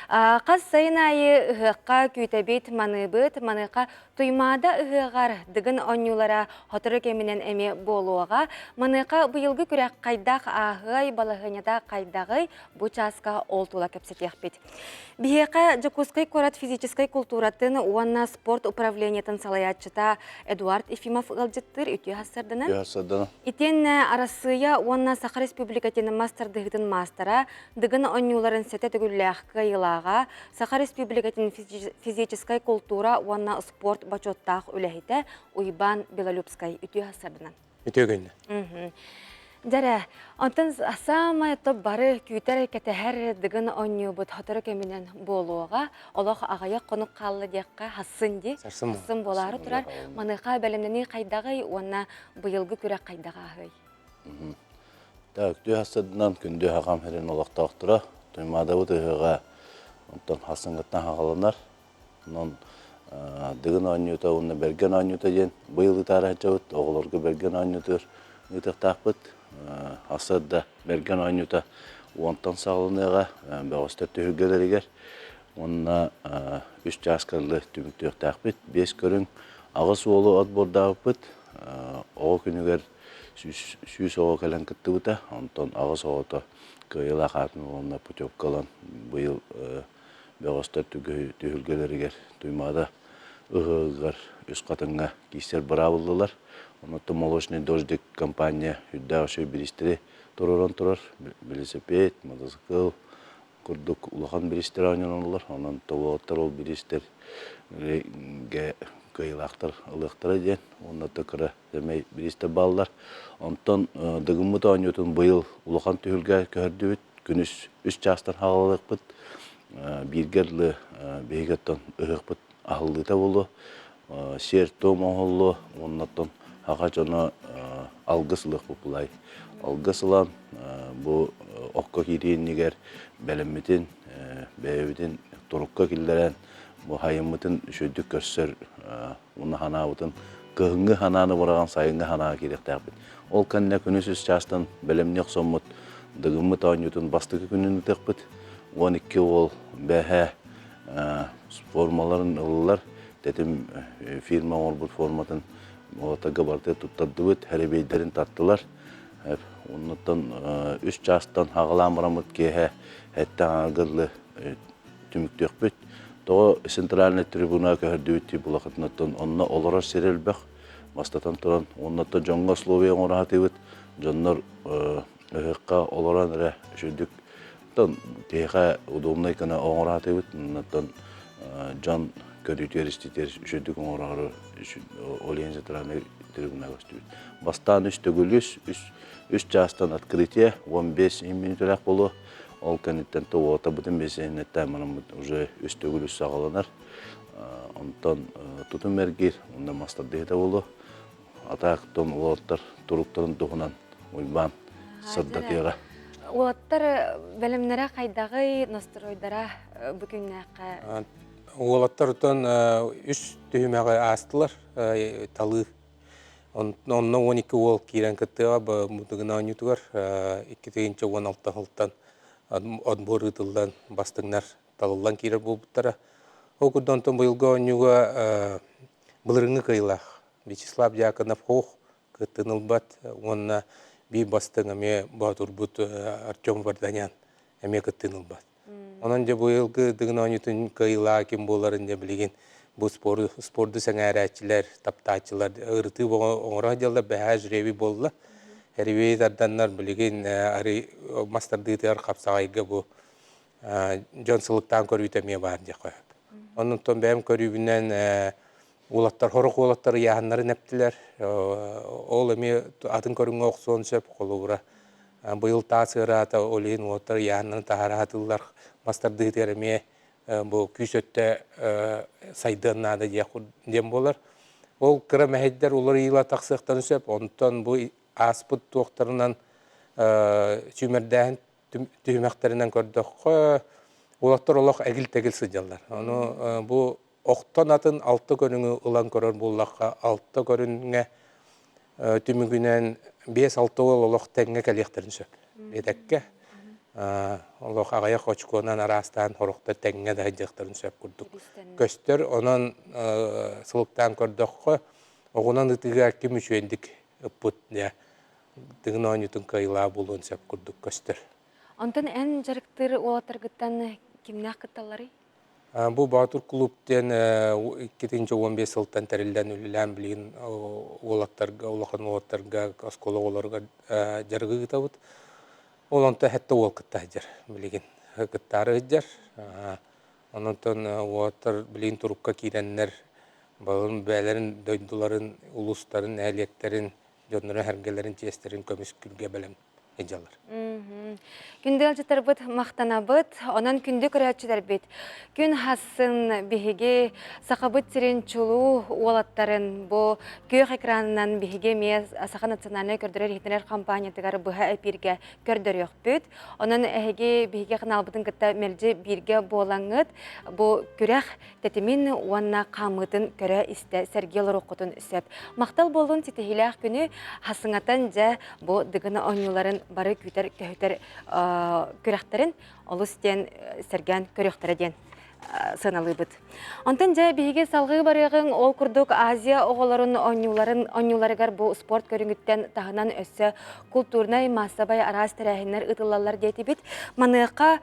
хас сайын аайы ыһыахха күүтэбит, маныыбыт, маныаха Туймаада ыһыаҕар Дыгын оонньуулара сотору кэминэн эмиэ буолуоҕа. Маныаха быйылгы күрэх хайдах ааһыай, балаһыанньата хайдаҕый бу чааска ол тула кэпсэтиэхпит. Биһиэхэ Дьокуускай куорат физическэй култууратын уонна спорт управлениетын салайааччыта Эдуард Ефимов ыалдьыттыыр үтүө сарсыарданан. Үтүө сарсыарданан. Итиэннэ Арассыыйа уонна Саха Республикатын мас тардыһыытын маастара, Дыгын оонньууларын сэтэ төгүллээх кыайыылааҕа, Саха Республикатын физическэй култуура уонна спорт бочуоттаах үлэһитэ Уйбаан Белолюбскай үтүө сарсыарданан. Үтүө күннэ. Дьэрэ, онтон саамай топ бары күүтэр кэтэһэр дыгын оонньуубут сотору кэминэн буолуоҕа. Олох аҕыйах хонук хаалла диэххэ хассын дии. Сарсын буолаары турар. Маныаха бэлэмнэнии хайдаҕый уонна быйылгы күрэх хайдах ааһыай? Так, үтүө хасырдынан күндү хахам сирин олохтоохторо Туймаадабыт ыһыаҕа онтон хасыҥҥыттан хаҕаланар. Онон Дыгын оонньуута уонна Бэргэн оонньуута диэн быйыл ыытаары сылдьабыт. Оҕолорго Бэргэн оонньуутугар ыытыахтаахпыт. Сарсыарда Бэргэн оонньуута уонтан саҕаланыаҕа бөҕөстөр түһүлгэлэригэр уонна үс чааска дылы түмүктүөхтээхпит. Биэс көрүҥ аҕыс уолу отбордаабыппыт. Оҕо күнүгэр 100 оҕо кэлэн кыттыбыта. Онтон аҕыс оҕото кыайыылаах аатын уонна путевка ылан быйыл бөҕөстөр түһүлгэлэригэр Туймаада ыһыаҕыгар Үс Хатыҥҥа киирсэр быраабыллылар. Онуттан Молочный дождик компания үрдээх үчүгэй бириистэри туруоран турар. Велосипед, мотоцикл курдук улахан бириистэр оонньонуллар. Онон тобоҕоттор ол бириистэргэ кыайыылаахтар ылыахтара диэн уонна да кыра сэмэй бириистэр бааллар. Онтон Дыгыммыт оонньуутун быйыл улахан түһүлгэ көһөрдүбүт. Күнүс үс чаастан хаалалыахпыт. Бииргэ дылы биһиги оттон ыһыахпыт аһыллыыта буолуо. Сиэр-туом оҥоһуллуо уонна оттон саха дьоно алгыс ылыахпыт булай. Алгыс ылан бу окко киирии иннигэр бэлэммитин, бэйэбитин турукка киллэрэн бу хайыммытын үчүгэйдик көрсөр уонна санаабытын кыһыҥҥы санааны быраҕан сайыҥҥы санааҕа киириэхтээхпит. Ол кэннэ күнүс үс чаастан бэлэмнии охсоммут Дыгыммыт оонньуутун бастакы күнүн ыытыахпыт. 12 уол бэһэ формаларын ыллылар. Тэтим фирма оҥорбут форматын уолаттарга барытыгар туттардыбыт, хэрэбиэйдэрин тартылар. Оннуттан үс чаастан хаҕалаан бараммыт киэһэ сэттэ аҥаарга дылы түмүктүөхпүт. Тоҕо центральнай трибуна көһөрдүбүт дии булахытынаттан онно олорор сир элбэх. Бастатан туран, оннуттан дьоҥҥо условия оҥоро сатыыбыт. Дьоннор ыһыахха олорон эрэ үчүгдүк киһиэхэ удобнай гына оҥоро сатыыбыт. Оннуттан дьон көрүүтүгэр иститигэр үчүгдүк оҥороору ол иһин центральнай трибуна көстүбүт. Бастаан үс төгүл үс, үс чаастан открытие, 15 мүнүүтэлээх буолуо. Ол кэнниттэн уолаттарбытын бэсиэннэттээн бараммыт уже үс төгүл үс саҕаланар. Онтон тутум эргиир, онно мастардыһыта буолуо. Атаактан уолаттар туруктарын туһунан Уйбаан сырдатыаҕа. Уолаттар бэлэмнэрэ хайдаҕый, настройдара бу күннээххэ? Уолаттар оттон үс түһүмэҕи аастылар талыы. Онно 12 уол киирэн кыттыаҕа Мудыгына оонньуутугар 2016 сылтан отбор ыытыллан бастыҥнар талыллан киирэр буолбуттара. Ол курдук онтон быйылгы оонньууга былырыҥҥы кыайыылаах Вячеслав Дьяконов Хоох кыттыыны ылбат уонна биир бастыҥ эмиэ боотурбут Артем Варданян эмиэ кыттыыны ылбат. Онон дьэ быйылгы Дыгын оонньуутун кыайыылаах ким буоларын дьэ билигин бу спорду, спорду сэҥээрээччилэр, таптааччылар ырытыы оҥоро сылдьаллар, бэһээ жребий буолла. Жребий тарданнар билигин арый мас тардыытыгар хапсаҕайга бу дьон сылыктаан көрүүтэ эмиэ баар диэххэ сөп. Онон бэйэм көрүүбүнэн уолаттар сорох уолаттар ыйааһыннарын эптилэр. Ол эмиэ атын көрүҥҥэ охсуон сөп холобура. Быйыл таас ыараата, ол иһин уолаттар ыйааһыннарын таһаара сатыыллар. Мас тардыытыгар эмиэ бу күүс өттө сайдыан наада диэн буолар. Ол кыра мэһэйдэр уларыйыыла тахсыахтарын сөп. Онтон бу ааспыт туохтарынан сүүмэрдээһин түһүмэхтэринэн көрдөххө, уолаттар олох эгил-тэгил сылдьаллар. Ону бу охтон атын алта көрүҥү ылан көрөр буоллахха, алта көрүҥҥэ түмүгүнэн биэс-алта уол олох тэҥҥэ кэлиэхтэрин сөп. Биэтэккэ олох аҕыйах очконан араастаан сорохтор тэҥҥэ да сылдьыахтарын сөп курдук көстөр. Онон сылыктаан көрдөххө, оҕунан ытыыга ким үчүгэйдик ыппыт дьэ Тыгын оонньуутун кыайыылаах буолуон сөп курдук көстөр. Онтон эн дьарыктыыр уолаттаргыттан кимнээх кытталларый? Бу Боотур клуб диэн 2015 сылтан тэриллэн үлэлээн билигин уолаттарга, улахан уолаттарга, оскуола оҕолоругар дьарыгы ыытабыт. Ол онтон сэттэ уол кытта сылдьар билигин кыттаары сылдьар. Онтон уолаттар билигин турукка киирэннэр балын бэйэлэрин дойдуларын, улуустарын, нэһилиэктэрин дьоннорун-сэргэлэрин чиэстэрин көмүскүүргэ бэлэм сылдьаллар. Күндү ыалдьыттарбыт махтанабыт, онон күндү көрөөччүлэрбит күн хассын биһиги Сахабыт сирин чулуу уолаттарын бу күөх экранынан биһиги эмиэ Саха национальнай көрдөрөр-иһитиннэрэр компаниятыгар быһа эпииргэ көрдөрүөхпүт. Онон эһиги биһиги ханаалбытын кытта мэлдьи бииргэ буолаҥҥыт бу күрэх тэтимин уонна хаамыытын көрө-истэ сэргии олоруоххутун сөп. Махтал буоллун ситиһиилээх күнү хасыҥатан дьэ бу Дыгын оонньууларын бары күүтэр-көһүтэр күрэхтэрин олус диэн сэргээн көрүөхтэрэ диэн. сыаналыыбыт. Онтон дьэ биһиги салҕыы барыаҕыҥ ол курдук Азия оҕолорун оонньууларын оонньууларыгар бу спорт көрүҥүттэн таһынан өссө култуурнай маассабай араас тэрээһиннэр ыытыллаллар диэтибит. Маныаха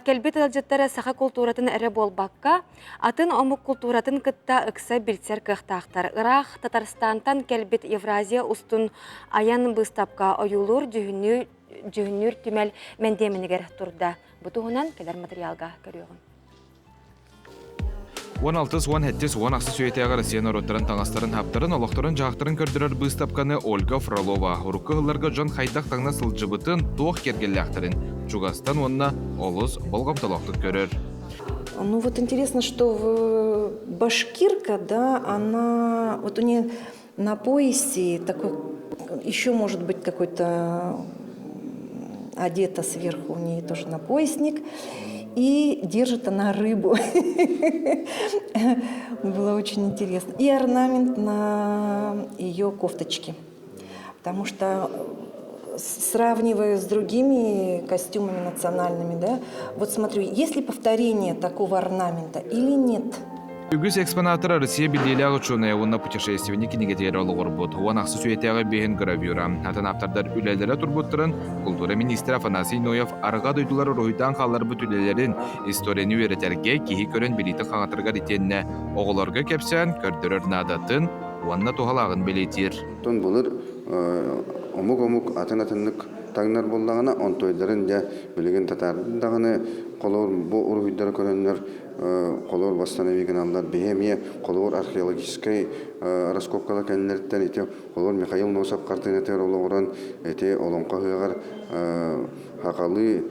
кэлбит ыалдьыттар саха култууратын эрэ буолбакка, атын омук култууратын кытта ыкса билсэр кыахтаахтар. Ыраах Татарстантан кэлбит Евразия устун айан быыстапка ойуулуур дьүһүннүүр дьүһүннүүр түмэл мэндиэмэнигэр турда. Бу туһунан кэлэр материалга көрүөҕүм. 16 17 18 үйэтээҕи Россия норуоттарын таҥастарын хаптарын, олохторун-дьаһахтарын көрдөрөр быыстапканы Ольга Фролова урукку сылларга дьон хайдах таҥна сылдьыбытын, туох киэргэллээхтэрин чугастан уонна олус болҕомтолоохтук көрөр. Ну вот интересно, что башкирка, да, она, вот у нее на поясе такой, еще может быть какой-то одета сверху у нее тоже напоясник. И держит она рыбу. Было очень интересно. И орнамент на ее кофточке. Потому что сравнивая с другими костюмами национальными, да, вот смотрю, есть ли повторение такого орнамента или нет. Үгүс экспонаттар Россия биллиилээх учуонайа уонна путешественник кинигэтигэр олоҕурбут. Уон ахсыс үйэтээҕи биһин гравюра. Атын ааптардар үлэлэрэ турбуттарын култуура министрэ Афанасий Ноев арҕаа дойдулар уруһуйдаан хаалларбыт үлэлэрин историяны үөрэтэргэ киһи көрөн билиитин хаҥатарыгар итиэннэ оҕолорго кэпсээн көрдөрөр наадатын уонна туһалааҕын бэлиэтиир. Оттон былыр омук-омук атын-атыннык таҥнар буоллаҕына, онтуойдарын дьэ билигин татаардын даҕаны холобур бу уруһуйдары көрөннөр холобур восстанови гыналлар. Биһи эмиэ холобур археологическай раскопкалар кэннилэриттэн ити холобур Михаил Носов хартыынатыгар олоҕуран ити олоҥхо ыһыаҕар хахалыы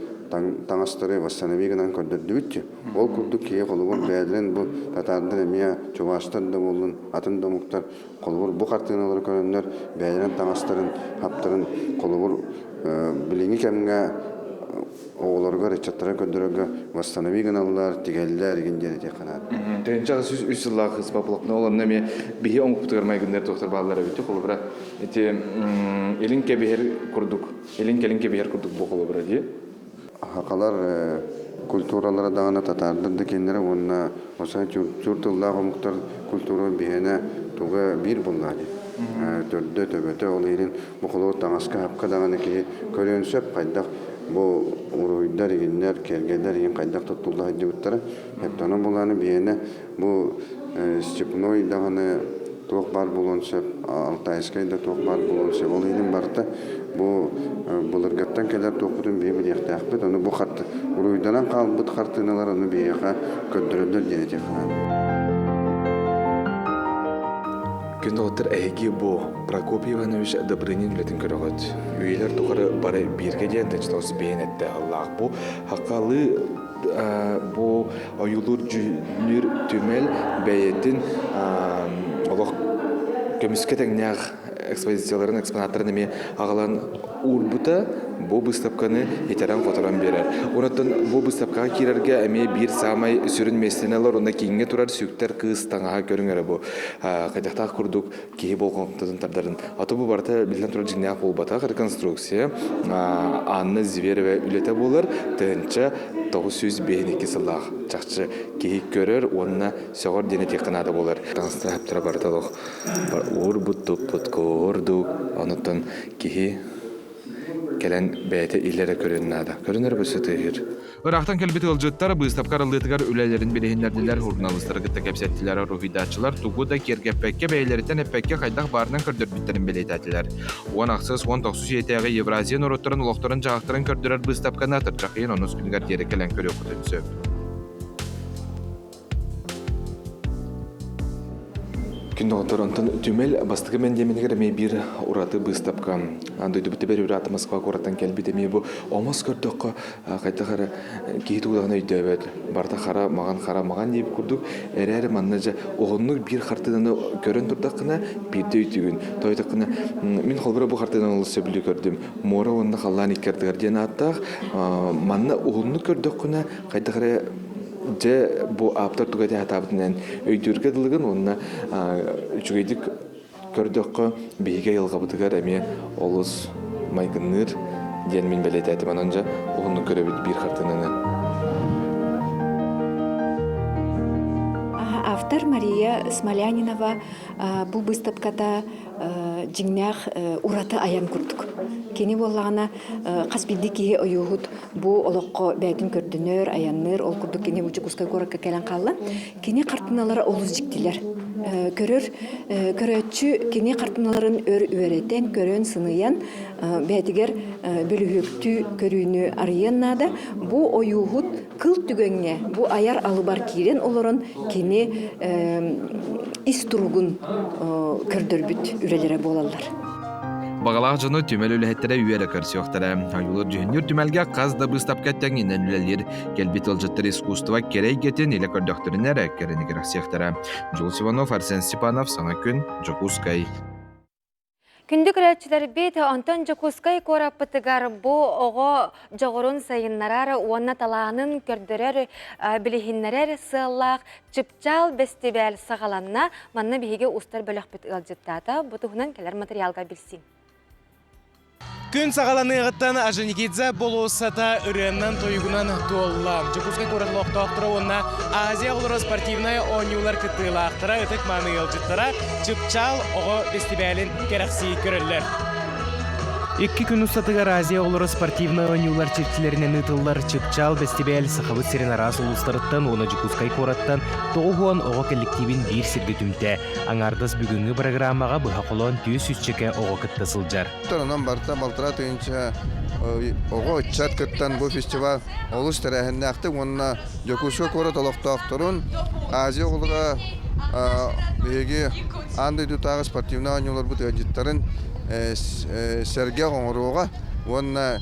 таҥастары восстанови гынан көрдөрдүбүт. Ол курдук киһи холобур бэйэлэрин бу татаардар эмиэ чуваштар да буоллун атын да омуктар Холобур, бу хартыыналары көрөннөр бэйэлэрин таҥастарын, хаптарын холобур билиҥҥи кэмҥэ оҕолоругар, ыччаттара көрдөрөргө восстанови гыналлар, тигэллэр игин диэн этиэххэ наада. Тыһыынча үс сыллаах ыспапылапна ол онно эмиэ биһи оҥкупутугар майгыннар туохтар бааллар эбит холобура ити илин кэбиһэр курдук илин кэлин кэбиһэр курдук бу холобура дии Хахалар культуралара даҕаны татаардар да кинилэрэ уонна осай чур тыллаах омуктар культура биһиэнэ туга биир буоллаа дии. Төрдө төбөтө ол иһин бу холобур таҥаска хапка даҕаны киһи көрүөн сөп хайдах бу уруһуйдар игиннэр киэргэллэр игин хайдах туттулла сылдьыбыттара. Онон булааны биһиэнэ бу степной даҕаны туох баар буолуон сөп, алтайскай да туох баар буолуон сөп. Ол иһин барыта бу былыргыттан кэлэр туохпутун биһи билиэхтээхпит. Ону бу уруйданан хаалбыт хартыыналар ону биһиэхэ көрдөрөллөр диэн этиэххэ наада. Күн доҕоттор эһиги бу Прокопий Иванович Добрынин үлэтин көрөҕүт. Үйэлэр тухары бары бииргэ диэн тынчтоос биһин этте аллаах бу хакалыы бу ойуулуур дьүһүннүүр түмэл бэйэтин олох көмүскэ тэҥнээх экспозицияларын, экспонаттарын эмиэ аҕалан уурбута бу быыстапканы итэрэн-хоторон биэрэр. Онон бу быыстапкаҕа киирэргэ эмиэ биир саамай сүрүн миэстэни ылар уонна кииҥҥэ турар сүктэр кыыс таҥаһа көрүҥ эрэ бу. Хайдахтаах курдук киһи болҕомтотун тардарын. А то бу барыта биллэн турар дьиҥнээх буолбатах реконструкция Анна Зверева үлэтэ буолар 1992 сыллаах чахчы киһи көрөр уонна сөҕөр диэн этиэххэ наада буолар. Таҥастара барыта олох уурбут туппут курдук онуттан киһи кэлэн бэйэтэ илэрэ көрүөн наада. Көрүнэр бу сытыыр. Ыраахтан кэлбит ыалдьыттар быыстапка арыллыытыгар үлэлэрин билиһиннэрдилэр, журналистары кытта кэпсэттилэр, уруһуйдааччылар тугу да киэргэппэккэ, бэйэлэриттэн эппэккэ хайдах баарынан көрдөрбүттэрин бэлиэтээтилэр. 10 ахсыс, 19 үйэтээҕи Евразия норуоттарын олохторун-дьаһахтарын көрдөрөр быыстапканы атырдьах ыйын онус күнүгэр диэри кэлэн көрүөххүтүн сөп. Күн доҕоттор, онтон түмэл бастакы мэндиэмэнигэр эмиэ биир ураты быыстапка. Дойдубут тэбэр үрэ Москва куораттан кэлбит эмиэ бу омос көрдөххө хайдах эрэ киһи тугу өйдөөбөт. Барыта хара маҕан хара маҕан диэбит курдук эрээри манна дьэ уһуннук биир хартыынаны көрөн турдаххына биирдэ өйдүүгүн. Тоойдоххуна мин холбура бу хартыынаны олус сөбүлүү көрдүм. Муора уонна халлаан икки ардыгар диэн ааттаах. Манна уһуннук көрдөххүнэ хайдах эрэ Дьэ, бу ааптар тугу этэ сатаабытынан өйдүүргэ дылыгын уонна үчүгэйдик көрдөххө, биһиги айылҕабытыгар эмиэ олус майгынныыр диэн мин бэлиэтээтим. Онон дьэ, уһуннук көрөбүт биир хартыынаны. Автор Мария Смолянинова бу быыстапката дьиҥнээх ураты айан курдук. Кини буоллаҕына хас биирдии киһи ойууһут бу олоххо бэйэтин көрдөнөр, айанныыр, ол курдук кини бу Дьокуускай куоракка кэлэн хаалла. Кини хартыыналара олус дьиктилэр. Көрөр көрөөччү кини хартыыналарын өр үөрэтэн, көрөн, сыныйан бэйэтигэр бөлүһүөктүү көрүүнү арыйыан наада. Бу ойууһут кыл түгэҥҥэ бу айар алыбар киирэн олорон кини ис туругун көрдөрбүт үлэлэрэ буолаллар. Баҕалаах дьону түмэл үлэһиттэрэ үөрэ көрсүөхтэрэ. Ойуулуур дьүһүннүүр түмэлгэ хас да быыстапка тэҥинэн үлэлиир. Кэлбит ыалдьыттар искусство кэрэ эйгэтин илэ көрдөхтөрүнэ эрэ кэрэни кэрэхсиэхтэрэ. Дьулус Иванов, Арсен Степанов, Саҥа күн, Дьокуускай. Күндү көрөөччүлэрбит, онтон Дьокуускай куораппытыгар бу оҕо дьоҕурун сайыннарар уонна талаанын көрдөрөр, билиһиннэрэр сыаллаах Чыпчаал бэстибээл саҕаланна. Манна биһиги устар бөлөхпүт ыалдьыттаата. Бу туһунан кэлэр матырыйаалга билсиҥ. Күн саҕаланыаҕыттан Орджоникидзе болуоссата ырыаннан-тойугунан туолла. Дьокуускай куорат олохтоохторо уонна Азия оҕолоро спортивнай оонньуулар кыттыылаахтара, ытык-мааны ыалдьыттара Чыпчаал оҕо бэстибээлин кэрэхсии көрөллөр. Икки күн устатыгар Азия оҕолоро спортивнай оонньуулар чэрчилэринэн ыытыллар Чыпчаал бэстибээл Сахабыт сирин араас улуустарыттан уонна Дьокуускай куораттан 90 оҕо кэлликтиибин биир сиргэ түмтэ. Аҥаардас бүгүҥҥү бырагыраамаҕа быһа холоон түөрт сүүсчэкэ оҕо кытта сылдьар. Онон барыта балтараа тыһыынча оҕо ыччат кыттан бу фестиваль олус тэрээһиннээхтик уонна Дьокуускай куорат олохтоохторун Азия оҕолоро биһиги аан дойдутааҕы спортивнай оонньууларбыт ыалдьыттарын сэргэх оҥоруоҕа уонна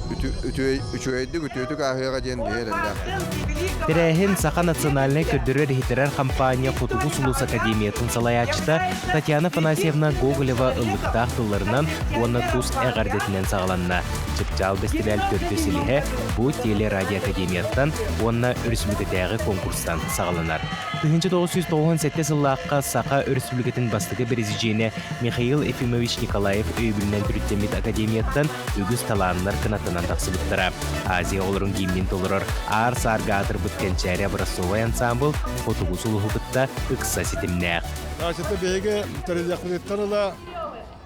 үчүгэйдик үтүөтүк ааһыаҕа диэн биһи эрэллээхпит. Тэрээһин Саха национальнай көрдөрөр-иһитирэр хампаанньа Хотугу сулус академиятын салайааччыта Татьяна Афанасьевна Гоголева ыллыктаах тылларынан уонна тус эҕэрдэтинэн саҕаланна. Чыпчаал бэстибээл төрдүс илиһэ бу телерадиоакадемияттан уонна өрөспүүбүлүкэтээҕи конкурстан саҕаланар. 1997 сыллаахха Саха Өрөспүүбүлүкэтин бастакы бэрэсидьиэнэ Михаил Ефимович Николаев өйөбүлүнэн төрүттэммит академияттан үгүс талааннар кынаттанан тахсыбыттара. Азия оҕолорун гимнин толорор аар-саарга аатырбыт Кэнчээри образцовай ансаамбыл хотугу сулуһу кытта ыкса ситимнээх. Значит, биһиги тэрилиэхпититтэн ыла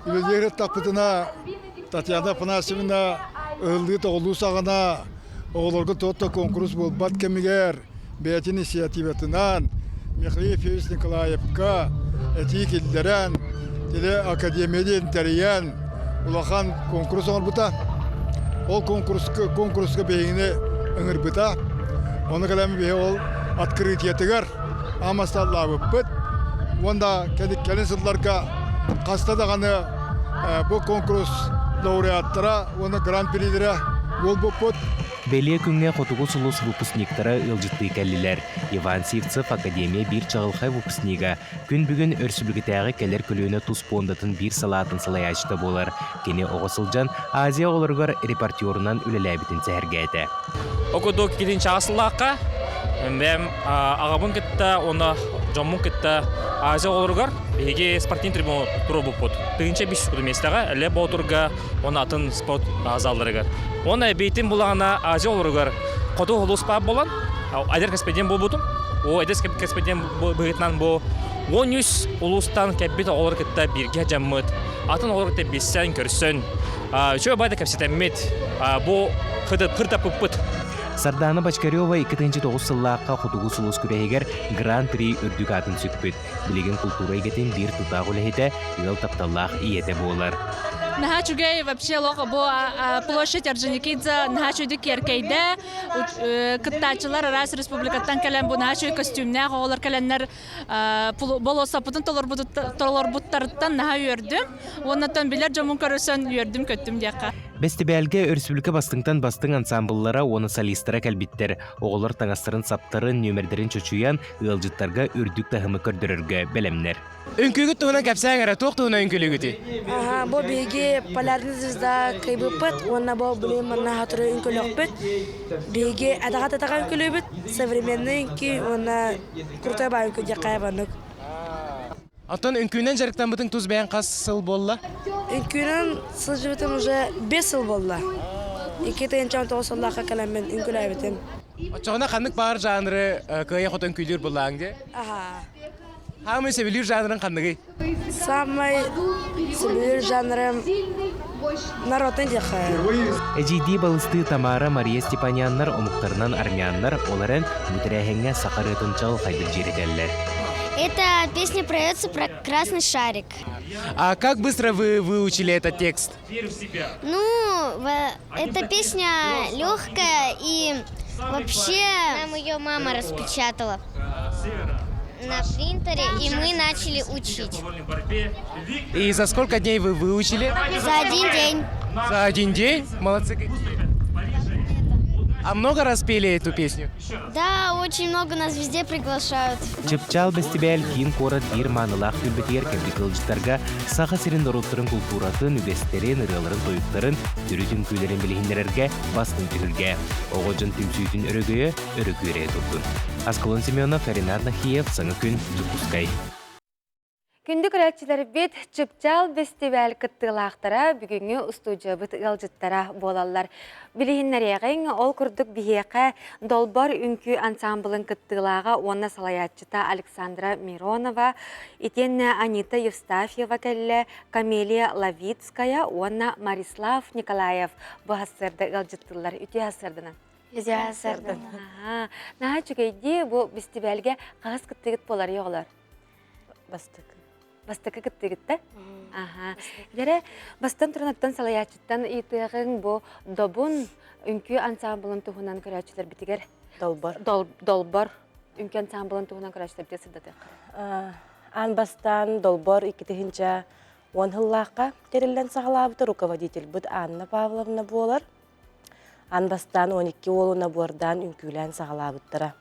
үлэлиир ыттахпытына Татьяна Афанасьевна ыһыллыы-тоҕулуу саҕана оҕолорго туох да куонкурус буолбат кэмигэр бэйэтин инициативатынан Михаил Ефимович Николаевка этии киллэрэн, телеакадемия диэн тэрийэн улахан куонкурус оҥорбута. Ол куонкуруска, куонкуруска биһигини ыҥырбыта. Ону кэлэн биһи ол открытиетыгар амасталлаабыппыт. Уонна кэлин сылларга хаста даҕаны бу куонкурус лауреаттара уонна гран-прилэрэ буолбуппут. Бэлиэ күҥҥэ Хотугу сулус выпускниктара ыалдьыттыы кэллилэр. Иван Сивцев Академия биир чаҕылхай выпускнига, күн бүгүн өрөспүүбүлүкэтээҕи кэлэр көлүөнэ тус пуондатын биир салаатын салайааччыта буолар. Кини оҕо сылдьан Азия оҕолоругар репортерунан үлэлээбитин сэһэргээтэ. Окудук китин чаҕасылаахха бэйэм аҕабын кытта уонна дьоммун кытта Азия оҕолоругар биһиги спортивный трибуна туруорбуппут. Тыһыынча бис миэстэҕэ Лев Боотурга уонна атын спорт залларыгар. Уонна эбиитин булаҕына Азия оҕолоругар хоту улууспаат буолан эдэр кэспэдиэн буолбутум. О эдэр кэспэдиэн быһыытынан бу 13 улуустан кэлбит оҕолору кытта бииргэ дьаммыт, атын оҕолору кытта билсэн, көрсөн, үчүгэй баайда кэпсэтэммит, бу хырдаппыппыт. Сардаана Бочкарева 2009 сыллаахха Хотугу сулус күрэһигэр Гран-при үрдүк аатын сүкпүт. Билигин култуура эйгэтин биир тутаах үлэһитэ, ыал тапталлаах ийэтэ буолар. Наһаа үчүгэй вообще олох бу площадь Орджоникидзе наһаа үчүгэй киэркэйдэ. Кыттааччылар араас республикаттан кэлэн бу наһаа үчүгэй костюмнээх оҕолор кэлэннэр болуоссаппытын толорбуттарыттан наһаа үөрдүм. Уоннаттан билэр дьоммун көрсөн үөрдүм-көттүм диэххэ. Бэстибээлгэ өрөспүүбүлүкэ бастыҥтан бастыҥ ансаамбыллара уонна солистара кэлбиттэр. Оҕолор таҥастарын саптарын, нүөмэрдэрин чочуйан, ыалдьыттарга үрдүк таһымы көрдөрөргө бэлэмнэр. Үҥкүүгүт туһунан кэпсээҥ эрэ, туох туһунан үҥкүүлүүгүтүй? Аха, бу биһиги Полярный звезда кыайбыппыт уонна бу билигин манна хатыры үҥкүүлүөхпүт. Биһиги атаҕа-атаҕа үҥкүүлүүбүт, современный үҥкүү уонна крутой баай үҥкүү диэххэ маннык. Оттон үҥкүүнэн дьарыктаммытыҥ тус бэйэҥ хас сыл буолла? Үҥкүүнэн сылдьыбытым уже 5 сыл буолла. 2009 сыллаахха кэлэммин үҥкүүлээбитим. Оччоҕуна ханнык баар жанры кыайа-хотон күүлүүр буллааҥ дии? Аха. Хаамай сөбүлүүр жанрын ханныгый? Самай сөбүлүүр жанрым народный диэххэ. Эдьиийдии балыстыы Тамара Мария Степаняннар омуктарынан армяннар, ол эрэн бу тэрээһиҥҥэ саха ырыатын чаҕылхайдык дьиэрэтэллэр. Эта песня поется про красный шарик. А как быстро вы выучили этот текст? Ну, эта песня легкая и вообще нам ее мама распечатала на принтере, и мы начали учить. И за сколько дней вы выучили? За один день. За один день? Молодцы какие. А много раз пели эту песню? Да, очень много нас везде приглашают. Чыпчаал бэстибээл киин куорат биир маанылаах түлбэтигэр кэлбит ыалдьыттарга Саха сирин норуоттарын култууратын, үгэстэрин, ырыаларын-тойуктарын, төрүт үҥкүүлэрин билиһиннэрэргэ бастыҥ түһүлгэ. Оҕо дьон түмсүүтүн өрөгөйө өрө күөрэйэ турдун. Аскалон Семенов, Ренат Нахиев, Саҥа күн, Дьокуускай. Күндү көрөөччүлэрбит, Чыпчаал бэстибээл кыттыылаахтара бүгүҥҥү устуудьуйабыт ыалдьыттара буолаллар. Билиһиннэриэҕиҥ, ол курдук биһиэхэ Долбор үҥкүү ансаамбылын кыттыылааҕа уонна салайааччыта Александра Миронова, итиэннэ Анита Евстафьева кэллэ, Камелия Лавицкая уонна Марислав Николаев бу сарсыарда ыалдьыттыыллар. Үтүө сарсыарданан. Үтүө сарсыарданан. Наһаа үчүгэйдии бу бэстибээлгэ хаһыс кыттыгыт буолар оҕолор? Бастакы. Бастакы кыттыгытта? Аха. Дэрэ, бастан туран салайааччыттан ыйытыаҕыҥ бу Добун үҥкүү ансаамбылын туһунан көрөөччүлэрбитигэр Долбор. Долбор үҥкүү ансаамбылын туһунан көрөөччүлэрбитигэр сырдатыахха. Аан бастаан Долбор 2010 сыллаахха тэриллэн саҕалаабыта руководительбыт Анна Павловна буолар. Аан бастаан 12 уолу набордаан үҥкүүлээн саҕалаабыттара.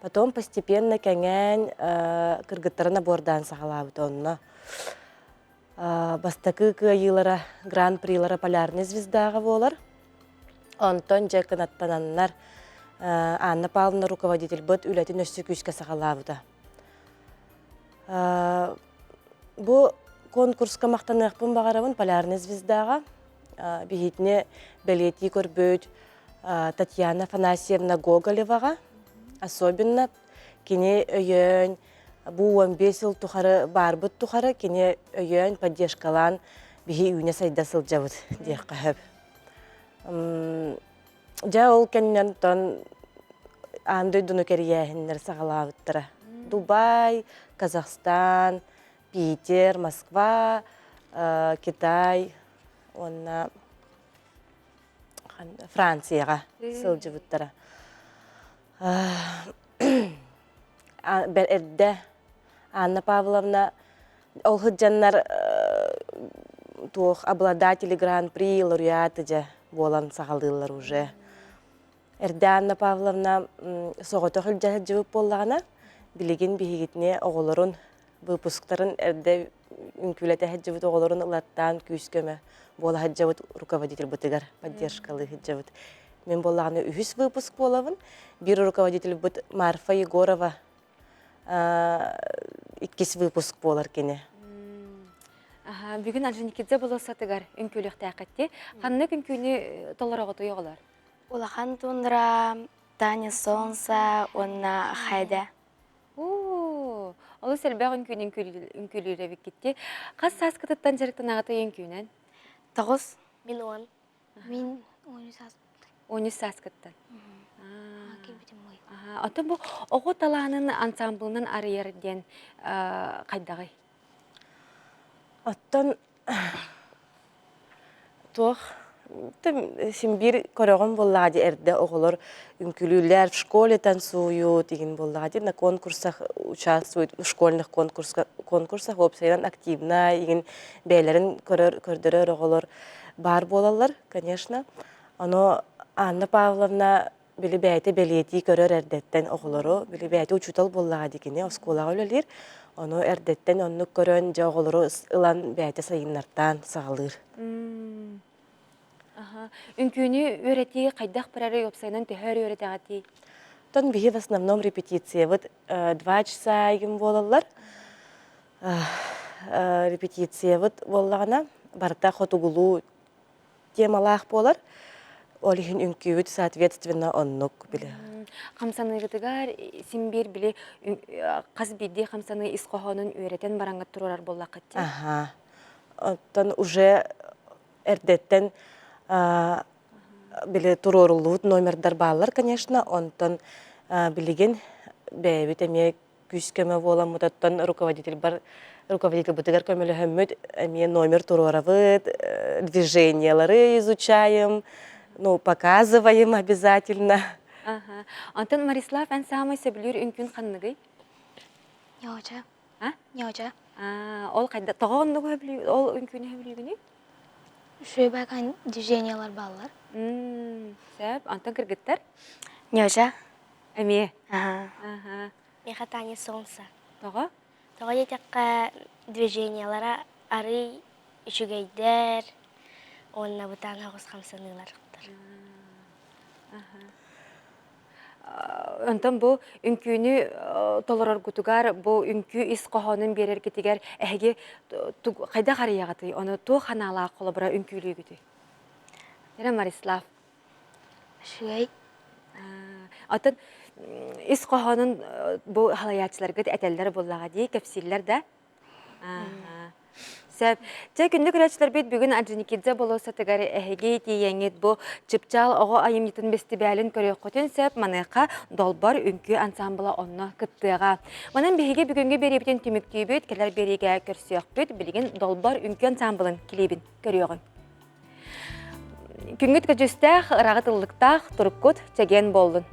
Потом постепенно кэҥээн кыргыттары набордаан саҕалаабыта онно. Бастакы кыайыылара гран-прилара Полярный звездаҕа буолар. Онтон дьэ кынаттананнар Анна Павловна руководительбыт үлэтин өссө күүскэ саҕалаабыта. Бу конкурска махтаныахпын баҕарабын Полярный звездаҕа. Биһитини бэлиэтии көрбүт Татьяна Афанасьевна Гоголеваҕа, особенно кини өйөөн бу 15 сыл тухары баарбыт тухары кини өйөөн поддержкалаан биһи үүнэ сайда сылдьабыт диэххэ сөп. Дьэ ол кэннинэн аан дойдуну кэрийээһиннэр саҕалаабыттара. Дубай, Казахстан, Питер, Москва, Китай уонна Францияҕа сылдьыбыттара. Эрдэ Анна Павловна ол сылдьаннар туох обладатели гран-при лауреаты дьэ буолан саҕалыыллар уже. Эрдэ Анна Павловна соҕотох илдьэ сылдьыбыт буоллаҕына, билигин биһигитини оҕолорун выпусктарын эрдэ үҥкүүлэтэ сылдьыбыт оҕолорун ылаттаан күүс-көмө буола сылдьабыт руководительбытыгар поддержкалыы сылдьабыт. Мин буоллаҕына үһүс выпуск буолабын. Биир руководительбыт Марфа Егорова иккис выпуск буолар кини. Бүгүн Орджоникидзе болуоссатыгар үҥкүүлүөхтээххитти. Ханнык үҥкүүнү толороҕутуй оҕолор? Улахан тундра, Таня Солнца уонна Хайда. Оо, олус элбэх үҥкүүнү үҥкүүлүүр эбиккитти. Хас сааскытыттан дьарыктанаҕытый үҥкүүнэн? Тоҕус. Мин он. Мин он саас. Он сааскыттан. Ото бу оҕо талаанын ансамблынан арыйар диэн хайдаҕый? Оттон Туох син биир көрөҕүн буоллаҕа дии эрдэ оҕолор үҥкүүлүүллэр, в школе танцуют игин буоллаҕа дии на конкурсах участвуют, в школьных конкурсах уопсайынан активно игин бэйэлэрин көрөр көрдөрөр оҕолор баар буолаллар, конечно. Ону Анна Павловна били бэйэтэ бэлиэтии көрөр эрдэттэн оҕолору, били бэйэтэ учуутал буоллаҕа дии кини оскуолаҕа үлэлиир. Ону эрдэттэн оннук көрөн, дьэ оҕолору ылан бэйэтэ сайыннартаан саҕалыыр. Үҥкүүнү үөрэтии хайдах барарый уопсайынан төһө өр үөрэтэҕитий? Оттон биһи в основном репетициябыт 2 часа игин буолаллар. Репетициябыт буоллаҕына барыта хотугулуу темалаах буолар. Ол иһин үҥкүүбүт соответственно оннук били. Хамсаныыгытыгар син биир били хас биирдии хамсаныы ис хоһоонун үөрэтэн бараҥҥыт туруорар буоллаххыт дии. Аха. Оттон уже эрдэттэн били туруоруллубут номердар бааллар, конечно. Онтон билигин бэйэбит эмиэ күүс-көмө буоламмыт, оттон руководительбар руководительбытыгар көмөлөһөммүт эмиэ номер туруорабыт, движениялары изучаем, ну, показываем обязательно. Ага. Онтон Марислав, эн саамай сөбүлүүр үҥкүүн ханныгый? Ньооча. А? Ньооча. А, ол хайда тоҕо оннугу сөбүлүү ол үҥкүүнү сөбүлүүгүнүй? Үчүгэй движениялар бааллар. Сөп. Онтон кыргыттар? Ньооча. Эмиэ. Аха. Аха. Миэхэ Таня солнце. Тоҕо? Тоҕо диэтэххэ, движениялара арый үчүгэйдэр уонна бытаан соҕус хамсаныылар. Онтон бу үҥкүүнү толороргутугар, бу үҥкүү ис хоһоонун биэрэргитигэр эһиги хайдах арыйаҕытый? Ону туох ханаалаах холобура үҥкүүлүүгүтүй? Ира Марислав. Үчүгэй. Оттон ис хоһоонун бу халайааччыларгыт этэллэр буоллаҕа дии, кэпсииллэр да? Сөп. Чэ, күндү көрөөччүлэрбит бүгүн Орджоникидзе болуоссатыгар эһиги тиийэҥҥит бу Чыпчаал оҕо айымньытын бэстибээлин көрүөххүтүн сөп. Маныаха Долбор үҥкүү ансаамбыла онно кыттыаҕа. Манан биһиги бүгүҥҥү биэриибитин түмүктүүбүт, кэлэр биэриигэ көрсүөхпүт. Билигин Долбор үҥкүү ансаамбылын килиибин көрүөҕүҥ. Күҥҥүт көдьүүстээх, ыраҕыт ыллыктаах, туруккут чэгиэн буоллун.